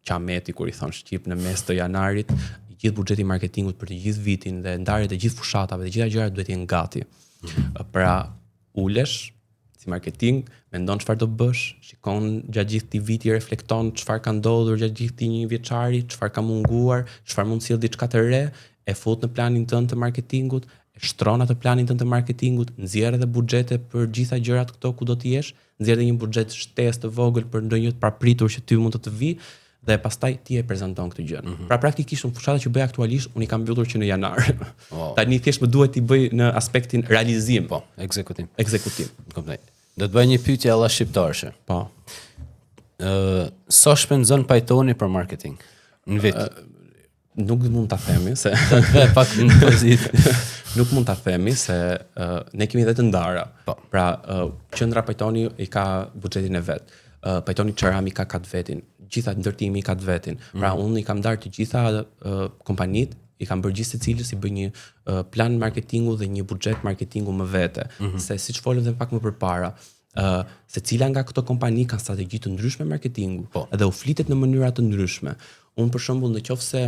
qameti kur i thon shqip në mes të janarit, i gjithë buxheti i marketingut për të gjithë vitin dhe ndarjet e gjithë fushatave dhe gjitha gjërat duhet të jenë gati. Pra, ulesh si marketing, mendon çfarë do bësh, shikon gjatë gjithë këtij viti, reflekton çfarë ka ndodhur gjatë gjithë këtij një vjeçari, çfarë ka munguar, çfarë mund të sjell diçka të re, e fut në planin tënd të marketingut, e shtron atë planin tënd të marketingut, nxjerr edhe buxhete për gjitha gjërat këto ku do të jesh, nxjerr edhe një buxhet shtesë të vogël për ndonjë të papritur që ty mund të të vi dhe pastaj ti e prezanton këtë gjë. Pra praktikisht unë fushatat që bëj aktualisht unë i kam mbyllur që në janar. Tani thjesht më duhet t'i bëj në aspektin realizim. Po, ekzekutim. Ekzekutim. Kuptoj. Do të bëj një pyetje alla shqiptarëshe. Po. Sa shpenzon Pajtoni për marketing në vit? Nuk mund ta themi se Ve pak në pozitë. nuk mund ta themi se ne kemi edhe të ndara. Po. Pra, qendra Pajtoni i ka buxhetin e vet. Pajtoni Cerami ka ka të vetin, gjitha ndërtimi i ka të vetin. Pra, unë i kam ndarë të gjitha kompanitë, i kam bërë gjithë secilës i bëj një plan marketingu dhe një buxhet marketingu më vete. Se siç folëm edhe pak më përpara, secila nga këto kompani kanë strategji të ndryshme marketingu, edhe u flitet në mënyra të ndryshme. Unë për shembull në qoftë se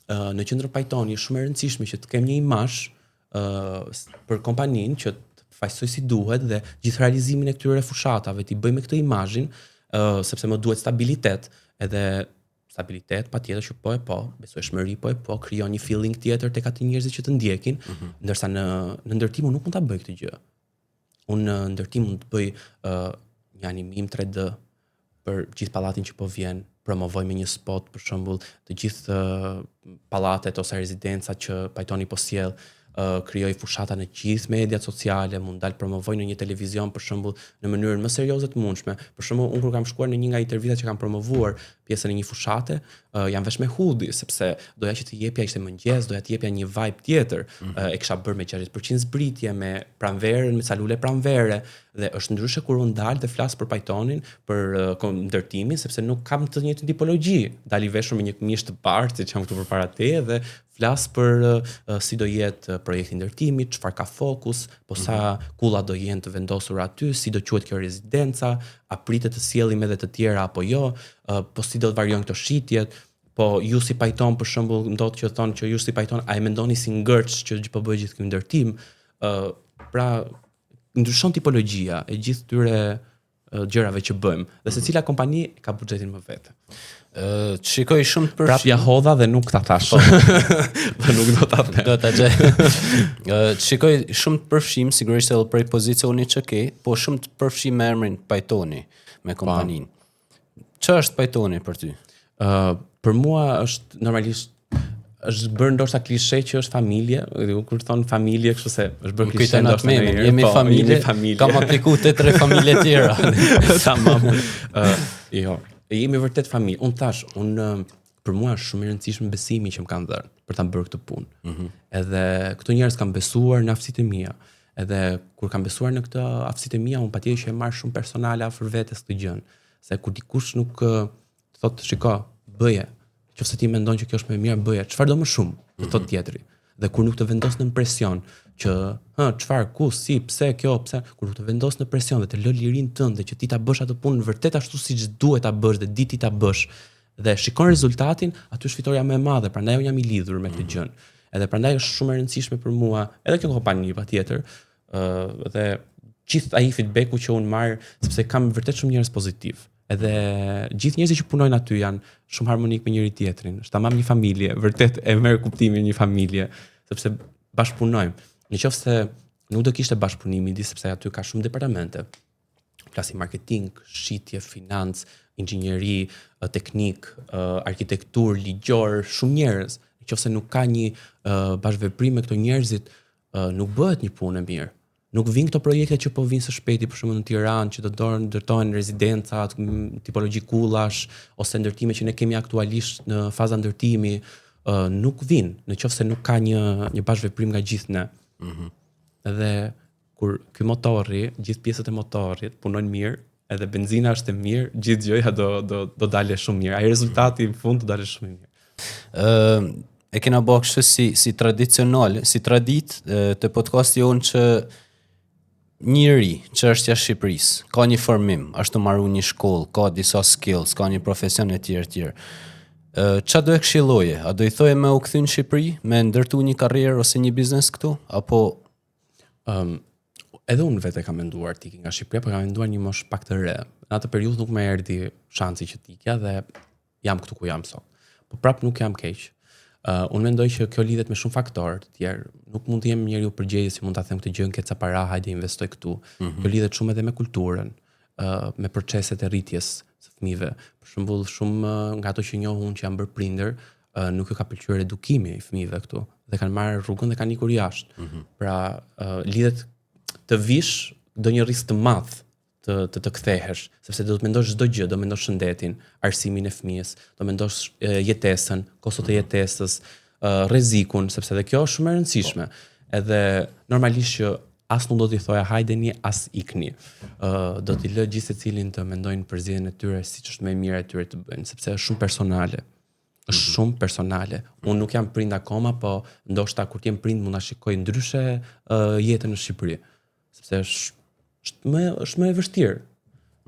në qendrën Pajtoni është shumë e rëndësishme që të kem një imazh për kompaninë që të përfaqësoj si duhet dhe gjithë realizimin e këtyre fushatave t'i bëj me këtë imazhin, uh, sepse më duhet stabilitet, edhe stabilitet patjetër që po e po, besueshmëri po e po, krijon një feeling tjetër tek aty njerëzit që të ndjekin, mm -hmm. ndërsa në në ndërtim unë nuk mund ta bëj këtë gjë. Unë në ndërtim mund të bëj uh, një animim 3D për gjithë pallatin që po vjen, promovoj me një spot për shembull të gjithë uh, pallatet ose rezidencat që Pajtoni po sjell, uh, krijoj fushata në gjithë mediat sociale, mund dal promovoj në një televizion për shembull në mënyrën më serioze të mundshme. Për shembull, unë kur kam shkuar në një nga intervistat që kam promovuar pjesën e një fushate, uh, jam vesh me hoodie sepse doja që të jepja ishte mëngjes, doja të jepja një vibe tjetër. Mm -hmm. uh, e kisha bërë me 60% zbritje, me pranverën, me ca lule pranvere dhe është ndryshe kur unë dal dhe flas për Pajtonin, për uh, ndërtimin, sepse nuk kam të njëjtën tipologji. Dal i veshur me një këmishë të bardhë, siç jam këtu përpara teje dhe flas për uh, si do jetë projekti i ndërtimit, çfarë ka fokus, po sa mm -hmm. kulla do jenë të vendosura aty, si do quhet kjo rezidenca, a pritet të sjellim edhe të tjera apo jo, uh, po si do të variojnë këto shitjet, po ju si Pajton për shembull ndodh që thonë që ju si Pajton a e mendoni si ngërç që po bëhet gjithë ky ndërtim, uh, pra ndryshon tipologjia e gjithë këtyre gjërave që bëjmë dhe secila kompani ka buxhetin më vete. Ë, të shikoj shumë të përfshirë. Prap ja hodha dhe nuk ta thash. Po. dhe nuk do ta them. Do ta gjej. Ë, të shikoj shumë të përfshim, sigurisht edhe prej pozicionit që ke, po shumë të përfshim me emrin Pajtoni me po. kompaninë. Çfarë është Pajtoni për ty? Ë, uh, për mua është normalisht është bërë ndoshta klishe që është familje, dhe kur thon familje, kështu se është bërë klishe ndoshta ne jemi po, familje, jemi familje. Kam apliku te tre familje tjera. Tamam. Ë, uh, jo, jemi vërtet familje. Un thash, un për mua është shumë i rëndësishëm besimi që më kanë dhënë për ta bërë këtë punë. Mm -hmm. Edhe këto njerëz kanë besuar në aftësitë e mia. Edhe kur kanë besuar në këtë aftësitë e mia, un patjetër që e marr shumë personale afër vetes këtë gjën. Se kur dikush nuk të thotë, shiko, bëje. Nëse ti mendon që kjo është më e mira, bëje. Çfarë do më shumë? Të thotë mm -hmm. tjetri. Dhe kur nuk të vendos në presion që, hë, çfarë, ku, si, pse kjo, pse, kur nuk të vendos në presion dhe të lë lirinë tënde që ti ta bësh atë punë vërtet ashtu siç duhet ta bësh dhe di ti ta bësh dhe shikon rezultatin, aty është fitorja më e madhe, prandaj unë jam i lidhur me këtë mm -hmm. gjën. Edhe prandaj është shumë e rëndësishme për mua, edhe kjo kompani patjetër, ë uh, dhe gjithë ai feedbacku që unë marr, sepse kam vërtet shumë njerëz pozitiv. Edhe gjithë njerëzit që punojnë aty janë shumë harmonik me njëri tjetrin. Është tamam një familje, vërtet e merr kuptimin një familje, sepse bashkëpunojmë. Në qoftë se nuk do kishte bashkëpunim midis sepse aty ka shumë departamente. Flasim marketing, shitje, financë, inxhinieri, teknik, arkitekturë, ligjor, shumë njerëz. Në qoftë se nuk ka një bashkëveprim me këto njerëzit, nuk bëhet një punë e mirë. Nuk vijnë këto projekte që po vijnë së shpejti, për shembull në Tiranë, që do të ndërtohen rezidenca, tipologji kullash ose ndërtime që ne kemi aktualisht në faza ndërtimi, uh, nuk vijnë në qoftë se nuk ka një një bashkëveprim nga gjithë ne. Mm -hmm. Dhe kur ky motorri, gjithë pjesët e motorrit punojnë mirë, edhe benzina është e mirë, gjithë gjëja do do do dalë shumë mirë. Ai rezultati në fund do dalë shumë i mirë. Ë uh, e kena bë kështu si si tradicional, si traditë të podcasti jonë që njëri që është jashtë Shqipërisë, ka një formim, është tu maru një shkollë, ka disa skills, ka një profesion e tjerë e tjerë. Qa do e këshilloje? A do i thoje me u kthy në Shqipëri, me ndërtu një karrierë ose një biznes këtu? Apo Um, edhe unë vetë kam menduar të iki nga Shqipëria, por kam menduar një moshë pak të re. Në atë periudhë nuk më erdhi shansi që të ikja dhe jam këtu ku jam sot. Po prap nuk jam keq. Uh, unë mendoj që kjo lidhet me shumë faktorë të tjerë. Nuk mund të jem njeriu përgjegjës që mund ta them këtë gjë, ke ca para, hajde investoj këtu. Mm -hmm. Kjo lidhet shumë edhe me kulturën, uh, me proceset e rritjes së fëmijëve. Për shembull, shumë uh, nga ato që njoh unë që janë bërë prindër, uh, nuk ju ka pëlqyer edukimi i fëmijëve këtu dhe kanë marrë rrugën dhe kanë ikur jashtë. Mm -hmm. Pra, uh, lidhet të vish do një risk të madh të të të kthehesh, sepse do të mendosh çdo gjë, do mendosh shëndetin, arsimin e fëmijës, do mendosh jetesën, kostot e mhm. jetesës, rrezikun, sepse edhe kjo është shumë e rëndësishme. Po. Edhe normalisht që as nuk do t'i thoja hajdeni, as ikni. Ë uh, do t'i lë gjithë secilin të mendojnë për zgjedhjen e tyre siç është më e mira e tyre të bëjnë, sepse është shumë personale. Është mhm. shumë personale. Unë nuk jam prind akoma, po ndoshta kur të jem prind mund ta shikoj ndryshe uh, jetën në Shqipëri, sepse është është më është më e vështirë.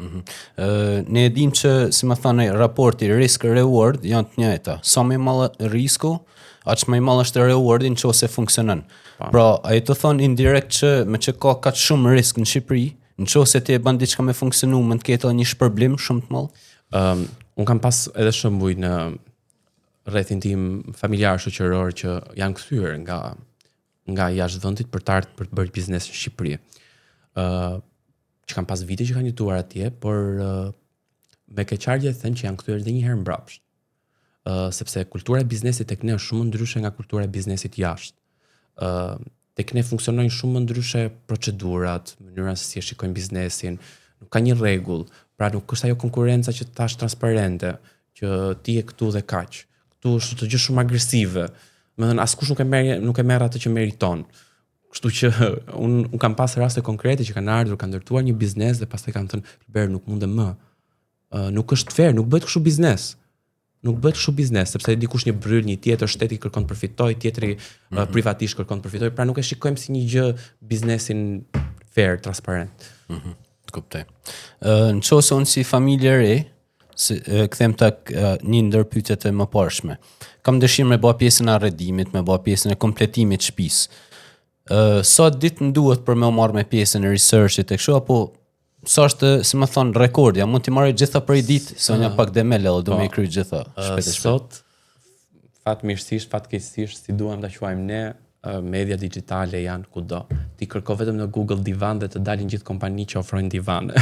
Mm -hmm. uh, ne e dim që, si më thonë, raporti risk-reward janë të njëjta. Sa më i madh risku, aq më i madh është rewardi në qoftë se funksionon. Pa. Pra, ai të thonë indirekt që me që ka kaq shumë risk në Shqipëri, në qoftë se ti e bën diçka me funksionu, mund të ketë edhe një shpërblim shumë të madh. Ëm, um, un kam pas edhe shembuj në rrethin tim familjar shoqëror që janë kthyer nga nga jashtë vendit për të ardhur për të bërë biznes në Shqipëri. Ë uh, që kanë pas vite që kanë jetuar atje, por uh, me keqardhje them që janë kthyer edhe një herë mbrapsht. Ë uh, sepse kultura e biznesit tek ne është shumë ndryshe nga kultura e biznesit jashtë. Ë uh, tek ne funksionojnë shumë më ndryshe procedurat, mënyra se si e shikojnë biznesin, nuk ka një rregull, pra nuk është ajo konkurrenca që thash transparente, që ti je këtu dhe kaq. Këtu është çdo gjë shumë agresive. Me thënë, askush nuk e merr nuk e merr atë që meriton. Kështu që un un kam pas raste konkrete që kanë ardhur, kanë ndërtuar një biznes dhe pastaj kanë thënë, "Ber, nuk mundem më. Uh, nuk është fair, nuk bëhet kështu biznes." Nuk bëhet kështu biznes, sepse dikush një bryl, një tjetër shteti kërkon të përfitoj, tjetri mm -hmm. uh, privatisht kërkon të përfitoj, pra nuk e shikojmë si një gjë biznesin fair, transparent. Mm -hmm. Të kuptoj. Ë, në qoftë se unë si familje re, si, kthehemi tek një ndër pyetjet e mëparshme. Kam dëshirë me bë pjesën e arredimit, me bë pjesën e kompletimit të shtëpisë. Ë, sa ditë më duhet për me u marrë me pjesën e researchit e kështu apo sa është, si më thon, rekordi, a mund t'i marrë gjitha për i ditë, se unë jam pak demel edhe do me i kry gjitha shpejt e shpejt. Sot fatmirësisht, fatkeqësisht, si duam ta quajmë ne, media digjitale janë kudo. Ti kërko vetëm në Google divan dhe të dalin gjithë kompani që ofrojnë divane.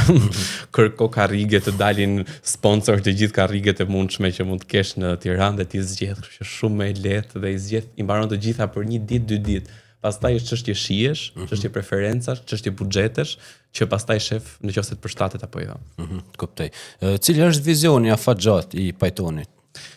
Kërko karrige të dalin sponsor të gjithë karriget e mundshme që mund të kesh në Tiranë dhe ti zgjedh, kështu që shumë më e lehtë dhe i zgjedh, i mbaron të gjitha për një ditë, dy ditë. Pastaj është çështje shijesh, mm -hmm. çështje preferencash, çështje buxhetesh, që pastaj shef në qoftë se të përshtatet apo jo. Mm -hmm, kuptoj. Cili është vizioni afatgjatë i Pajtonit?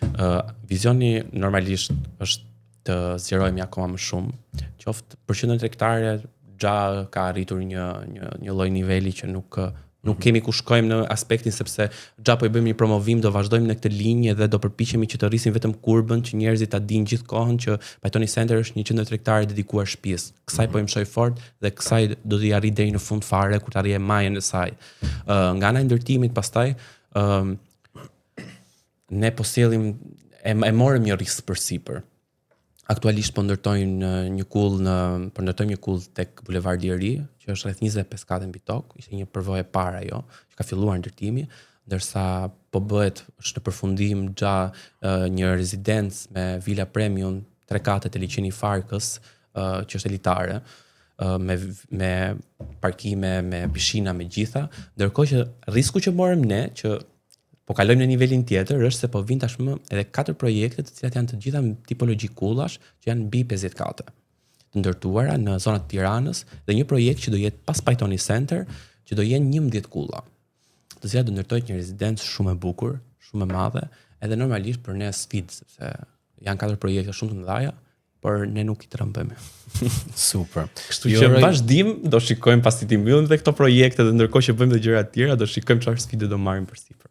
Uh, vizioni normalisht është të zgjerohemi akoma më shumë. Qoftë për qendrën tregtare, xha ka arritur një një një lloj niveli që nuk nuk mhm. kemi ku shkojmë në aspektin sepse xha po i bëjmë një promovim, do vazhdojmë në këtë linjë dhe do përpiqemi që të rrisim vetëm kurbën që njerëzit ta dinë gjithë kohën që Pajtoni Center është një qendër tregtare dedikuar shtëpisë. Kësaj po i mëshoj fort dhe kësaj do t'i arrij deri në fund fare kur të arrijë majën e saj. Ë uh, nga ana e ndërtimit pastaj, ë uh, ne po sjellim e, e morëm një risk përsipër. Aktualisht po ndërtojmë një kullë në po ndërtojmë një kullë tek Bulevardi i Ri, që është rreth 25 kate mbi tokë, ishte një përvojë e parë ajo, që ka filluar ndërtimi, ndërsa po bëhet është në përfundim xha një rezidencë me vila premium, tre kate te liqeni i Farkës, që është elitare, me me parkime, me pishina, me gjitha, ndërkohë që risku që morëm ne që po kalojmë në nivelin tjetër është se po vijnë tashmë edhe katër projekte të cilat janë të gjitha në tipologji kullash që janë mbi 50 kate të ndërtuara në zonat e Tiranës dhe një projekt që do jetë pas Pajtoni Center që do jenë 11 kulla të cilat do ndërtohet një rezidencë shumë e bukur, shumë e madhe, edhe normalisht për ne sfidë sepse janë katër projekte shumë të mëdha, por ne nuk i trembemi. Super. Kështu që në vazhdim do shikojmë pasi t'i mbyllim dhe këto projekte dhe ndërkohë që bëjmë dhe gjëra të tjera, do shikojmë çfarë sfide do marrim përsipër.